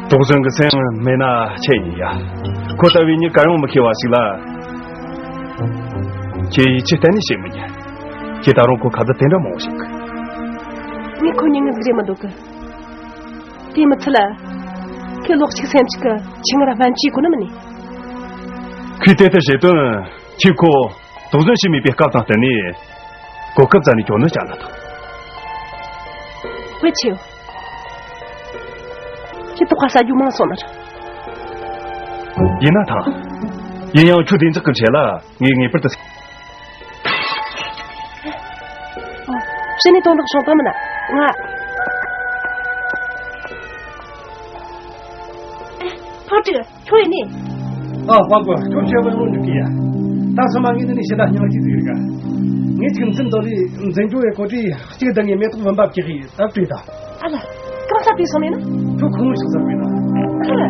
དོགས་ཟོན་གི་སེམས་མེད་ན་ཆེ་ཡིན་ཡ། ཁོ་ལྟ་བུའི་མྱི་གར་ཡོང་མི་ཤེས་བ་ཞིག་ལ། ཁྱེད་ཡིད་ཆེས་གཏན་ནས་བྱེད་མི་ཉན། ཁྱེད་ད་རུང་ཁོ་ཁ་ཚ་དེ་འདྲ་མང་བོ་ཞིག་ངས་ཁོ་ཉིན་ངི་ཟིག་རེད་མི་འདུག་གི་དེ་མི་ཚད་ལ། ཁོས་ལོག་ཅིག་སེམས་ཅིག་གི་ཆི་ང་ར་སྨན་བཅོས་གོ་ནི་མིན་ནི། ཁོས་དེ་ལྟར་བྱེད་དོན་ཁྱེད་ཁོ་དོགས་ཟོན་བྱེད་མེད་པའི་སྐབས་དང་བསྟུན་ནས་གོ་སྐབས་རྩ་ནས་གྱོང་ནི་བཅག་ན་ཐང་། དཔེ་ཆེའོ། ཁྱེད་དོགས་པ་ཟ་རྒྱུ་མང་སོང་ནར། ཡིན་ན་ཐང་། ཡིན་ཡང་ཁྱོད་བདེ་འཇགས་ཀྱི་ཆེད་ལ་ངས་ངེས་པར་དུ། ཕྱི་ནས་དོན་དག་བྱུང་དང་མིན་ན་ང་། ཕག་ཕྲུག་ཁྱོད་ཡིན་ནི། ཨ་ཧྥང་གོ་ཁྱོད་ཁྱེད་བུ་ལོ་འདུག་གི་ཡ། ད་སོ་མ་ངས་འདི་ནས་ཞེ་དྲག་སྙིང་རྗེ་ཟིག་རེད་ག་ངས་ཅིག་འཛིན་དོ་རེད་འཛིན་རྒྱུ་ཡི་གོ་དྲི་གཅིག་དང་ངས་མེ་ཏོག་བུམ་པ་བཀྱག་གི་ད་བྲིས་ད། ཨ་ལ། གང་ས་བྲིས་སོང་ནས་ན། ཁྱོད་ཁོང་ངོ་ཞིག་ཟ་བས་ན། ཨ་ལ།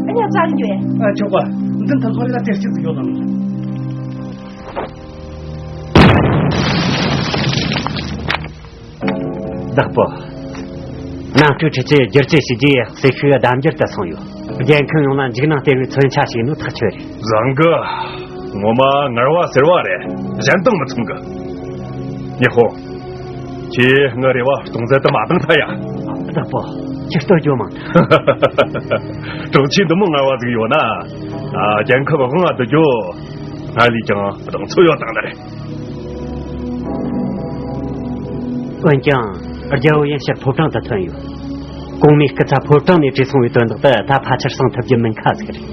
ཨ་ཉག་ཙག་གི་འགྱོ་ཡ། ཨ་ཆོག་པ། འཛིན་ཐབས་ཁོ་རེ་ལ་དེ་སྐྱིད་ཟིག་ཡོད་དམ། བདག་པོ། ནང་ཁྲོད་ཁྲི་ཆེ་བསྒྱུར་བཅོས་བྱས་རྗེས་ཟས་ཤུགས་ལྡབ་འགྱུར་དུ་སོང་ཡོད། རྒྱལ་ཁམས་ཡོངས་ལ་འཇིགས་སྣང་སྟེར་བའི་མཚོན་ཆ་ཞིག་ནོ་ཐག་ཆོད་རེད། བཟང་གི་ངོ་མ་ངར་བ་ཟེར་བ་རེད། གཞན་དང་མི་མཚུངས་གི་ཉི་ཧོ། ཁྱེད་ངའི་རེ་བ་སྟོང་ཟད་དུ་མ་བཏང་ཐལ་ཡ། བདག་པོ། ཁྱེད་ལྟོས་རྒྱུ་མང་། གྲོགས་ཆེ་འདི་མོ་ངར་བ་ཟིག་ཡོད་ན། ཨ་རྒྱལ་ཁབ་དབང་ང་བསྡུ་རྒྱུ། ང་ལས་ཀྱང་གདེང་ཚོད་ཡོད་དང་ནི་རེད། འོན་ཀྱང་རྒྱལ་བོ་ཡན་ཕྱིར་ཕོ་བྲང་དུ་ཐོན་ཡོད། གོང་མའི་སྐུ་ཚ་ཕོ་བྲང་ནས་བྲོས་སོང་བའི་དོན་དག་དེ་ད་ཕལ་ཆེར་སངས་ཐུབ་རྒྱུ་མིན་ཁ་ཟིག་རེད།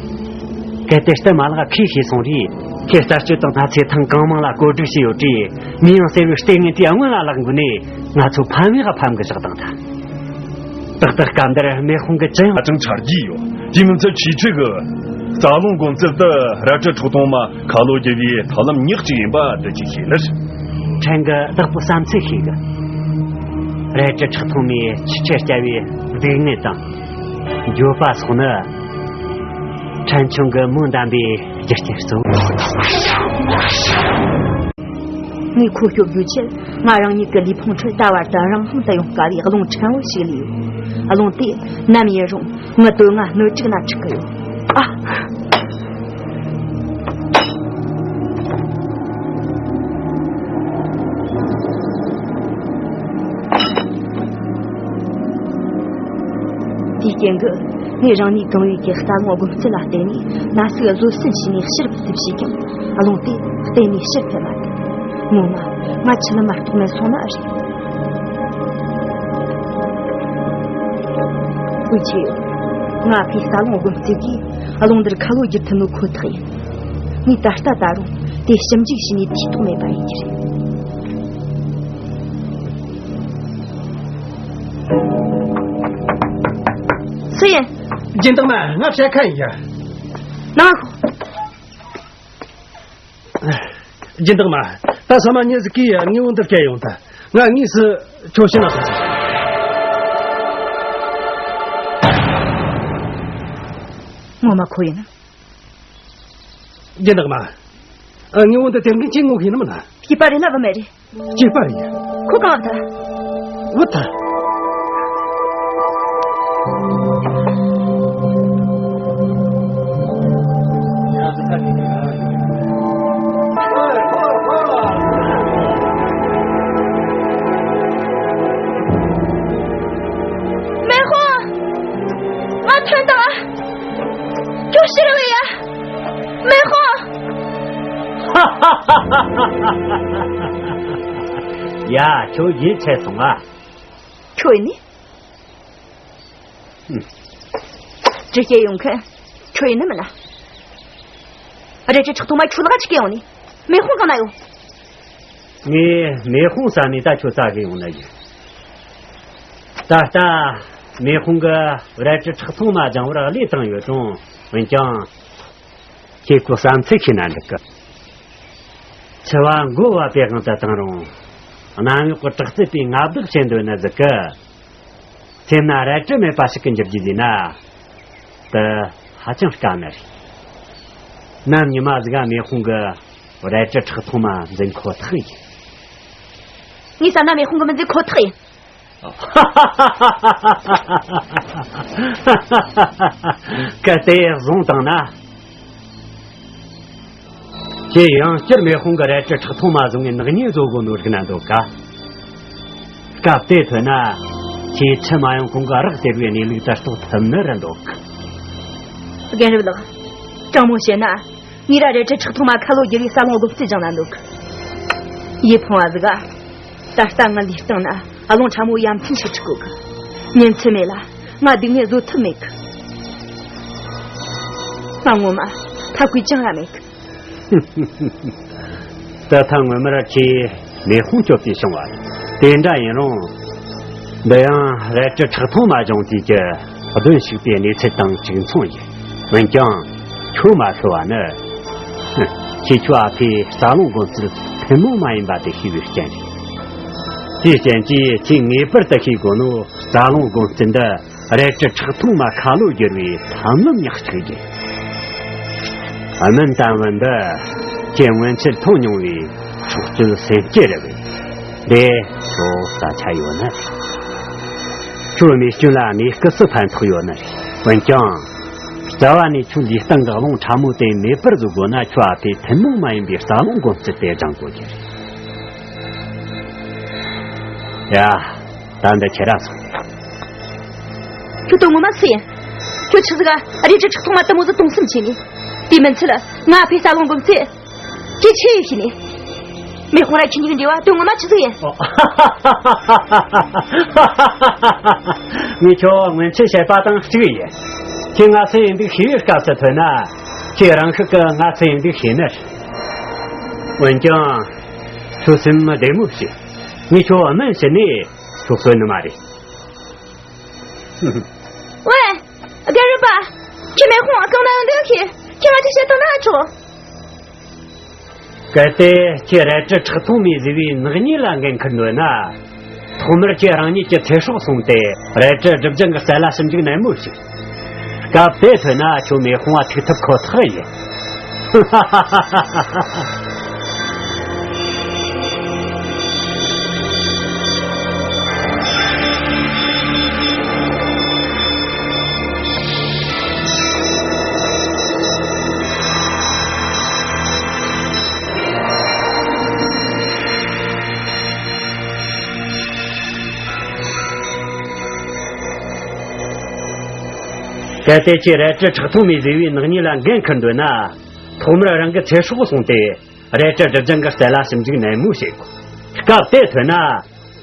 གལ་ཏེ་རྟ་མ་ལག་ཁོས་ཤེས་སོང་རེད། ཁྱེད་ལྟ་སྤྱོད་དང་ན་ཚེ་ཐང་གང་མང་ལ་བཀོད་སྒྲིག་བྱས་ཡོད་དུས། མི་ཡང་གསལ་བའི་ལྟས་ངན་དེའི་སྔོན་ལ་ལག་འགུལ་ནས། ང་ཚོ་ཕམ་ཡག་ཕམ་གི་བཞག་དང་ད། ཏག་ཏག་སྐབས་འདིར་མེ་དཔུང་གི་ཅི་ཡང་ཧ་ཅང་ཆ་རྒྱུས་ཡོད། དེ་མིན་ཚད་ཆེས་ཆེ་གི་རྩ་རླུང་སྒོམ་རྩལ་དུ་རལ་གྲི་ཁྲག་འཐུང་མ་ཁ་ལོ་བསྒྱུར་བའི་ཐབས་ལམ་ཉག་གཅིག་ཡིན་པ་འདི་ཅིག་ཤེས་ནི། ཕྲན་གྱི་བདག་པོ་བསམ་ཚུལ་ཤེས་གི། རལ་གྲི་ཁྲག་འཐུང་མའི་ཆུ་ཁྲལ་བསྐྱལ་བའི་སྡུག་བསྔལ་དང་། འགྱོད་པ་སོགས་ནི། ཕྲན་ཆུང་གི་མོས་འདམ་པའི་རྒྱུ་རྐྱེན་གཙོ་བོ། ངས་ཁོ་སྐྱོབ་རྒྱུའི་ཆེད། ང་རང་ཉིད་ཀྱི་ལུས་ཕུང་ཁྲོད་ད་བར་དུ་རང་དབང་དུ་ཡོང་དཀའ་བའི་རླུང་ཕྲན་བུ་ཞིག་ལས་ཡོད། རླུང་དེ་ནམ་ཡིན་རུང་ངི་དོན་ལྔ་སྣོད་དྲུག་ན་འཁྲིག་གི་ཡོད། ཨ། དེའི་རྐྱེན་གྱིས་ངས་རང་ནུས་གང་བའི་གི་རྩ་རླུང་སྒོམ་རྩལ་ལ་བརྟེན་ནས་ན་ཟུག་བཟོད་བསྲན་བྱས་ནས་ཕྱིར་བུད་ཕྱིས་ཀྱང་རླུང་དེ་གཏན་ནས་ཕྱིར་འཐེན་མ་ཐུབ། ངོ་མ་ང་ཆུ་ལམ་མ་གཏོགས་མེད་སོང་ན་རེད། ཀུན་ཆེ། ང་ཕའི་རྩ་རླུང་སྒོམ་རྩལ་གྱིས་རླུང་འདིར་ཁ་ལོ་བསྒྱུར་ཐུབ་ནོ་ཁོ་ཐག་ཡིན། ངས་ད་ལྟ་ད་རུང་དེ་ཞིབ་འཇུག་བྱས་ནས་ཐེ་གཏོགས་མེད་པ་ཡིན་གྱི་རེད། སུ་ཡིན། སྦྱིན་བདག་མ་ང་བཤད་ཁ་ཡིན་ཡ། ནང་ཤོག། སྦྱིན་བདག་མ། ད་ས་མ་ཉེ་ཟིག་གིས་དངོས་པོ་འདི་སྐྱེལ་ཡོང་ད། ང་དངོས་སུ་ཁྱོད་ཤི་ན་ཟེར། ངོ་མ་ཁོ་ཡིན་ན། སྦྱིན་བདག་མ། ཨ། དངོས་པོ་འདི་དེ་འདྲ་ཅིག་ངོ་ཤེས་ནི་མིན་ན། སྐྱེས་པ་རེད་ན་བུད་མེད་རེད། སྐྱེས་པ་རེད། ཁོ་གང་བུད་ཐལ། བུད་ཐལ། མེ་དཔུང་། ང་ཐོན་དང་། ཁྱོད་ཤི་རུ་བས་ཡ། མེ་དཔུང་། ཡ། ཁྱོད་ཡིད་ཆད་སོང་ང་། ཁྱོད་ཡིན་ནི། ཧུམ། དྲི་སྐྱེ་ཡོང་མཁན་ཁྱོད་ཡིན་ནི་མིན་ན། རལ་གྲི་ཁྲག་འཐུང་མ་ཁྱོད་ལ་ག་ཅི་སྐྱེ་ཡོང་ནི། མེ་དཔུང་གང་ན་ཡོད། ངས་མེ་དཔུང་ཟ་ནས་ད་ཁྱོད་ཟ་གི་ཡོང་ནི་ཡིན། ད་ལྟ་མེ་དཔུང་གི་རལ་གྲི་ཁྲག་འཐུང་མ་སྦྱང་བར་བློས་བཏང་ཡོད་རུང་འོན་ཀྱང་། ཁྱེད་ཁོ་བསམ་ཚུལ་ཤེས་ན་འགྲིག་གི། འཆི་བ་མགོ་བ་པའི་དབང་དུ་བཏང་རུང་། གནམ་འོག་གི་དྲག་རྩལ་པའི་མངའ་བདག་བྱེད་འདོད་ནི་ཟིག་གི། སེམས་ན་རལ་གྲི་མེད་པ་ཞིག་གི་འགྱུར་རྒྱུ་ཟེར་ན། དེ་ཧ་ཅང་དཀའ་ནི་རེད། ནམ་ཉི་མ་ཟིག་ག་མེ་དཔུང་གི་རལ་གྲི་ཁྲག་འཐུང་མ་འཛིན་ཁོ་ཐག་ཡིན། ངས་བསམ་ན་མེ་དཔུང་གི་མི་འཛིན་ཁོ་ཐག་ཡིན། གལ་ཏེ་བཟུང་བཏང་ན། ཁྱེད་ཡང་བསྐྱར་མེ་དཔུང་གི་རལ་གྲི་ཁྲག་འཐུང་མ་བཟུང་ངས་ནག་ཉེས་བཟོ་དགོས་ནོ་རིག་ན་འདོད་ག། སྐབས་དེ་ཐོན་ན། ཁྱེད་འཆི་མ་ཡོང་གོང་གི་རག་སྟེར་བའི་གནས་ལུགས་དེ་རྟོགས་ཐུབ་ནི་རེད་འདོད་གི། རྒན་རབས་ལགས། དྲང་མོ་བཤད་ན། ངས་ར་རལ་གྲི་ཁྲག་འཐུང་མ་ཁ་ལོ་བསྒྱུར་བའི་ས་ལོང་སྒོམ་རྩིས་སྦྱངས་ན་འདོད་གི། ཡིད་ཕངས་བ་ཟིག་ག། ད་ལྟ་ང་ལུས་སྟེང་ན་རླུང་ཕྲ་མོ་ཡ་མཚན་ཞིག་འཁྲིག་གོ་གི། ཉིན་མཚན་མེད་ལ་ང་སྡུག་བསྔལ་བཟོད་ཐབས་མེད་གི། ང་ངོ་མ་ཐབས་བཀོད་ཅང་ར་མེད་གི། ད་ཐེངས་སྔོན་མར་ཁྱེད་མེ་དཔུང་སྐྱོབ་སྟེ་བྱུང་བ་དེ་འདྲ་ཡིན་རུང་། འདི་ཡང་རལ་གྲི་ཁྲག་འཐུང་མ་སྦྱོང་དུས་ཀྱི་གདོན་ཞིག་པའི་གནས་ཚུལ་དང་གཅིག་མཚུངས་ཡིན། འོན་ཀྱང་ཁྱོད་མ་ཤི་བ་ནི། ཁྱེད་ཁྱོད་ཨ་ཕའི་རྩ་རླུང་སྒོམ་རྩལ་ཐུན་མོང་མ་ཡིན་པ་དེ་ཤེས་པའི་རྐྱེན་རེད། དེའི་རྐྱེན་གྱིས་ཁྱེད་ངེས་པར་དུ་ཤེས་དགོས་ནོ། རྩ་རླུང་སྒོམ་རྩལ་འདི་རལ་གྲི་ཁྲག་འཐུང་མ་ཁ་ལོ་བསྒྱུར་བའི་ཐབས་ལམ་ཉག་གཅིག་ཡིན། སྨན་དང་བུ་འདི་ཁྱེད་སྔོན་ཆད་མཐོང་མྱོང་བའི་སྲོག་གཅོད་སེམས་སྐྱེད་རེད་པས། དེ་ཁྱོད་ས་ཆ་ཡོད་ནི་རེད། ཁྱོད་རྨས་སྐྱོན་ལ་གནས་སྐབས་སུ་ཕན་ཐོགས་ཡོད་ནི་རེད། འོན་ཀྱང་། རྩ་བ་ནས་ཁྱོད་ལུས་སྟེང་གི་རླུང་ཕྲ་མོ་དེ་མེད་པར་བཟོ་དགོས་ན་ཁྱོད་ཨ་ཕས་ཐུན་མོང་མ་ཡིན་པའི་རྩ་རླུང་སྒོམ་རྩལ་དེ་སྦྱང་དགོས་ཀྱི་རེད། ཡ། ད་འདི་ཁྱེད་ར་སོང་། ཁྱོད་དོན་ངོ་མ་སུ་ཡིན། ཁྱོད་ཆི་ཟིག་ག་རལ་གྲི་ཁྲག་འཐུང་མ་དེ་མོ་ཟིག་གཏོང་སེམས་བྱས་ནས། དེ་མིན་ཚད་ང་ཕའི་རྩ་རླུང་སྒོམ་རྩལ་ཁྱེད་ཆེ་ཡོད་ཤི་ནས། མེ་དཔུང་ར་ཁྱེད་གཉིས་ཀྱི་འབྲེལ་བ་དོན་ངོ་མ་ཆི་ཟིག་ཡིན། ངས་ཁྱོད་སྔོན་ཆད་བཤད་པ་དང་གཅིག་ཡིན། ཁྱེད་ང་སུ་ཡིན་འདུག་ཤེས་པའི་སྐབས་སུ་ཐོན་ན། ཁྱེད་རང་ཤུགས་ཀྱིས་ང་སུ་ཡིན་འདུག་ཤེས་ནི། འོན་ཀྱང་། ཁྱོད་སེམས་བདེ་མོ་བྱོས། ངས་ཁྱོད་སྨན་བྱིན་ནས་ཁྱོད་གསོད་ནི་མ་རེད། ཝེ། རྒན་རབས་པ། ཁྱེད་མེ་ཁོང་གང་ན་ཡོང་འདུག་ཁྱེད་ཁྱེད་ང་ཅིག་བཤད་དང་ན་ཆོག་གལ་ཏེ་ཁྱེད་རལ་གྲི་ཁྲག་འཐུང་མས་བཟོས་པའི་ནག་ཉེས་ལ་འགན་འཁུར་འདོད་ན། ཐོག་མར་ཁྱེད་རང་ཉིད་ཀྱི་ཚེ་སྲོག་སྲུང་སྟེ་རལ་གྲི་སྒྲིབ་སྦྱང་གི་རྩལ་ལ་ཞིབ་འཇུག་ནན་མོ་བྱོས། སྐབས་དེ་ཐོན་ན་ཁྱོད་མེ་དཔུང་བ་ཐུག་ཐུབ་ཁོ་ཐག་ཡིན། གལ་ཏེ་ཁྱེད་རལ་གྲི་ཁྲག་འཐུང་མས་བཟོས་པའི་ནག་ཉེས་ལ་འགན་འཁུར་འདོད་ན། ཐོག་མར་རང་གི་ཚེ་སྲོག་བསྲུངས་ཏེ་རལ་གྲི་སྒྲིབ་སྦྱང་གི་རྩལ་ལ་ཞིབ་འཇུག་ནན་མོ་བྱེད་དགོས། སྐབས་དེ་ཐོན་ན་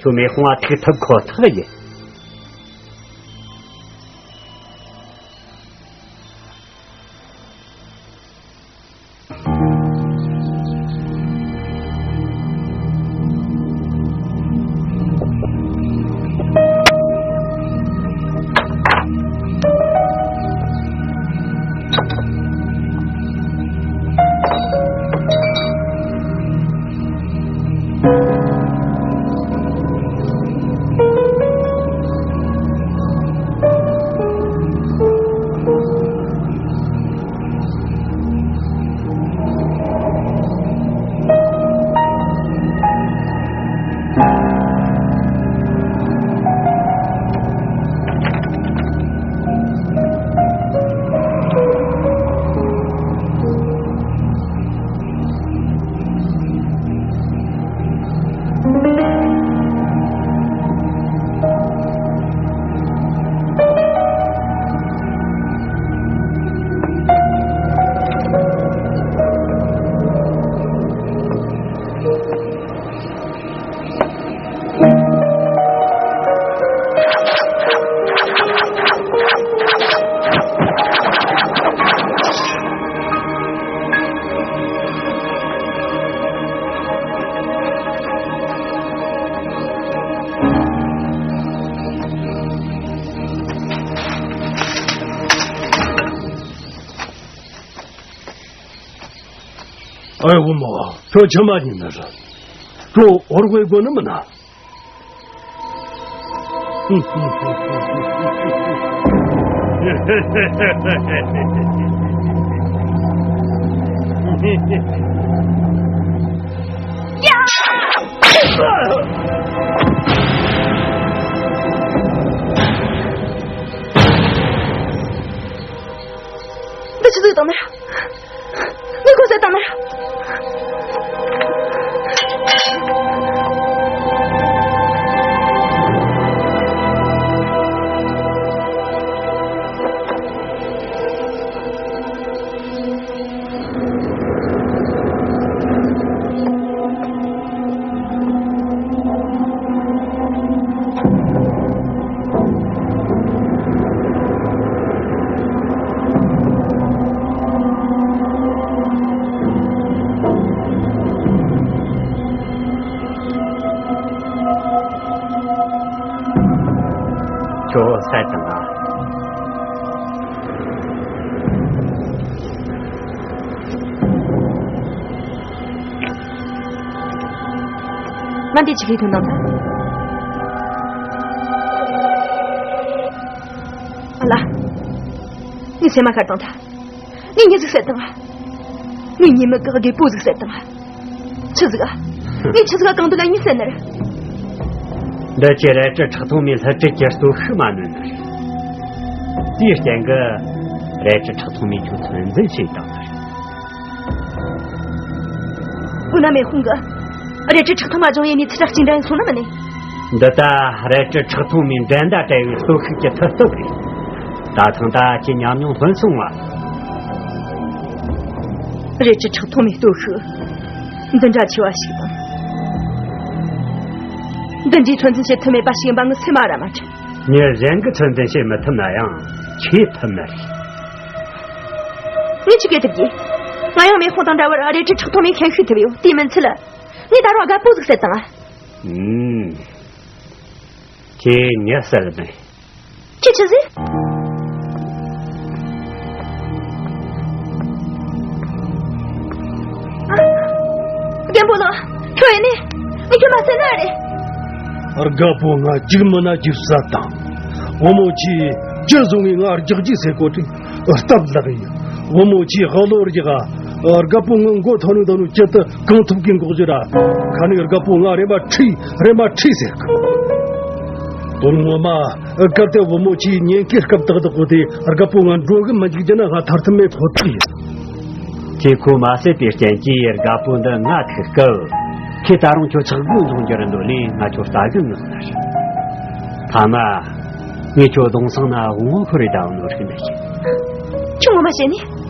ཁྱོད་མེ་དཔུང་བ་ཐུག་ཐུབ་ཁོ་ཐག་ཡིན། ཨེ། བུ་མོ། ཁྱོད་ཕྱི་མ་ཡིན་ན་ར། ཁྱོད་འོར་བའི་སྒོ་ནི་མིན་ན། འདི་ཆི་ཟིག་བཏང་ནས། ངས་ཁོ་བསད་བཏང་ནས། ཁྱོད་བསད་བཏང་ང་། ང་འདི་ཅི་གི་དོན་དང་། ཨ་ལ། ངའི་སེམས་མ་ཁར་བཏང་ཐལ། ངས་མྱི་ཟིག་བསད་བཏང་། ངའི་ཉེས་མེད་ཀྱི་རྒད་པོ་ཟིག་བསད་བཏང་། ཆི་ཟིག་ཨ། ངས་ཆི་ཟིག་ཨ། གང་དུ་ལ་མྱི་བསད་ནི་རེད། འདི་ཁྱེད་རལ་གྲི་ཁྲག་འཐུང་མའི་བསླུ་བྲིད་ཀྱི་སྟོབས་ཤུགས་མ་ནོན་ནི་རེད། དེའི་རྐྱེན་གྱིས་རལ་གྲི་ཁྲག་འཐུང་མས་ཁྱོད་ཚོད་འཛིན་བྱས་བཏང་ནི་རེད། འོ་ན་མེ་ཧོང་གི། རལ་གྲི་ཁྲག་འཐུང་མ་སྦྱོང་ཡས་ནས་ཚི་ཁྲག་གཅིག་འདྲ་ཡིན་སོང་ན་མིན་ནི། འདི་ལྟ་རལ་གྲི་ཁྲག་འཐུང་མའི་འགྲན་ཟླ་བྲལ་བའི་སྟོབས་ཤུགས་ཀྱི་མཐུ་སྟོབས་རེད། ད་ཐེངས་ད་ཁྱེད་ཉམས་མྱོང་ལྷོད་སོང་བ། རལ་གྲི་ཁྲག་འཐུང་མའི་སྟོབས་ཤུགས་འདི་འདྲ་ཆེ་བ་ཞིག་དང་། འདི་འདྲའི་ཚོད་འཛིན་བྱེད་ཐུབ་མེད་པ་ཞིག་ཡིན་པ་ངས་སེམས་མ་ར་མ་དྲན། མྱི་གཞན་གྱིས་ཚོད་འཛིན་བྱེད་མི་ཐུབ་ན་ཡང་ཁྱེད་ཐུབ་ནི་རེད། ངས་ཅི་གེ་ཐུབ་ཀྱི། ང་ཡང་མེ་ཁོང་དང་འདྲ་བར་རལ་གྲི་ཁྲག་འཐུང་ནས་ཁྱེར་ཤོས་ཐུབ་ཡོད། དེའི་མིན་ཚད་ལ། ངས་ད་རུང་རྒད་པོ་ཟིག་བསད་བཏང་ཨ། ཨུམ། ཁྱེད་ངས་བསད་མེད། ཁྱེད་ཆི་ཟིག་ཨ། རྒན་པོ་ལགས། ཁྱོད་ཡིན་ནི། ངས་ཁྱོད་མ་བསད་ན་རེད། རྒད་པོ་ང་གཅིག་མིན་ན་གཅིག་བསད་བཏང་། བུ་མོ་ཁྱེད་ཅི་བཟུང་ངས་ང་རྒྱག་རྒྱུ་ཟེར་གོ་དྲིས། སྟབས་ལེགས་ཡིན། བུ་མོ་ཁྱེད་ཧ་ལོ་རྒྱག་ཨ། རྒད་པོ་ངའི་མགོ་ཐོན་ནས་ད་ནུ་ཅི་ལྟར་གང་ཐུབ་ཀྱིས་འགོག་རྒྱུ་ར། ཁ་ནས་རྒད་པོ་ང་རེམ་མ་ཁྲིད་རེམ་མ་ཁྲིད་ཟེར་གི། དོན་ངོ་མ་སྐབས་དེ་བུ་མོ་ཁྱེད་ཉེན་ཁའི་སྐབས་ཏག་ཏག་གོ་དེ་རྒད་པོ་ང་འགྲོ་གི་མི་འཇུག་རྒྱུ་ན་ང་ཐར་ཐུབ་མེད་ཁོ་ཐག་ཡིན། ཁྱེད་ཁོ་མ་བསད་པའི་རྐྱེན་གྱིས་རྒད་པོ་འདི་ང་ཐུག་སྐབས། ཁྱེད་ད་རུང་ཁྱོད་ཆག་སྒོ་འཛོང་རྒྱུ་རེད་འདོད་ལས་ང་ཁྱོད་ལྟ་གི་ངུ་ཟེར། ཐ་མ། ངས་ཁྱོད་གདུང་སང་ན་དབང་བོ་ཁོ་རེ་དང་ནོར་ཤི་མེད་ཀྱི། ཁྱོད་ངོ་མ་བཤད་ནི།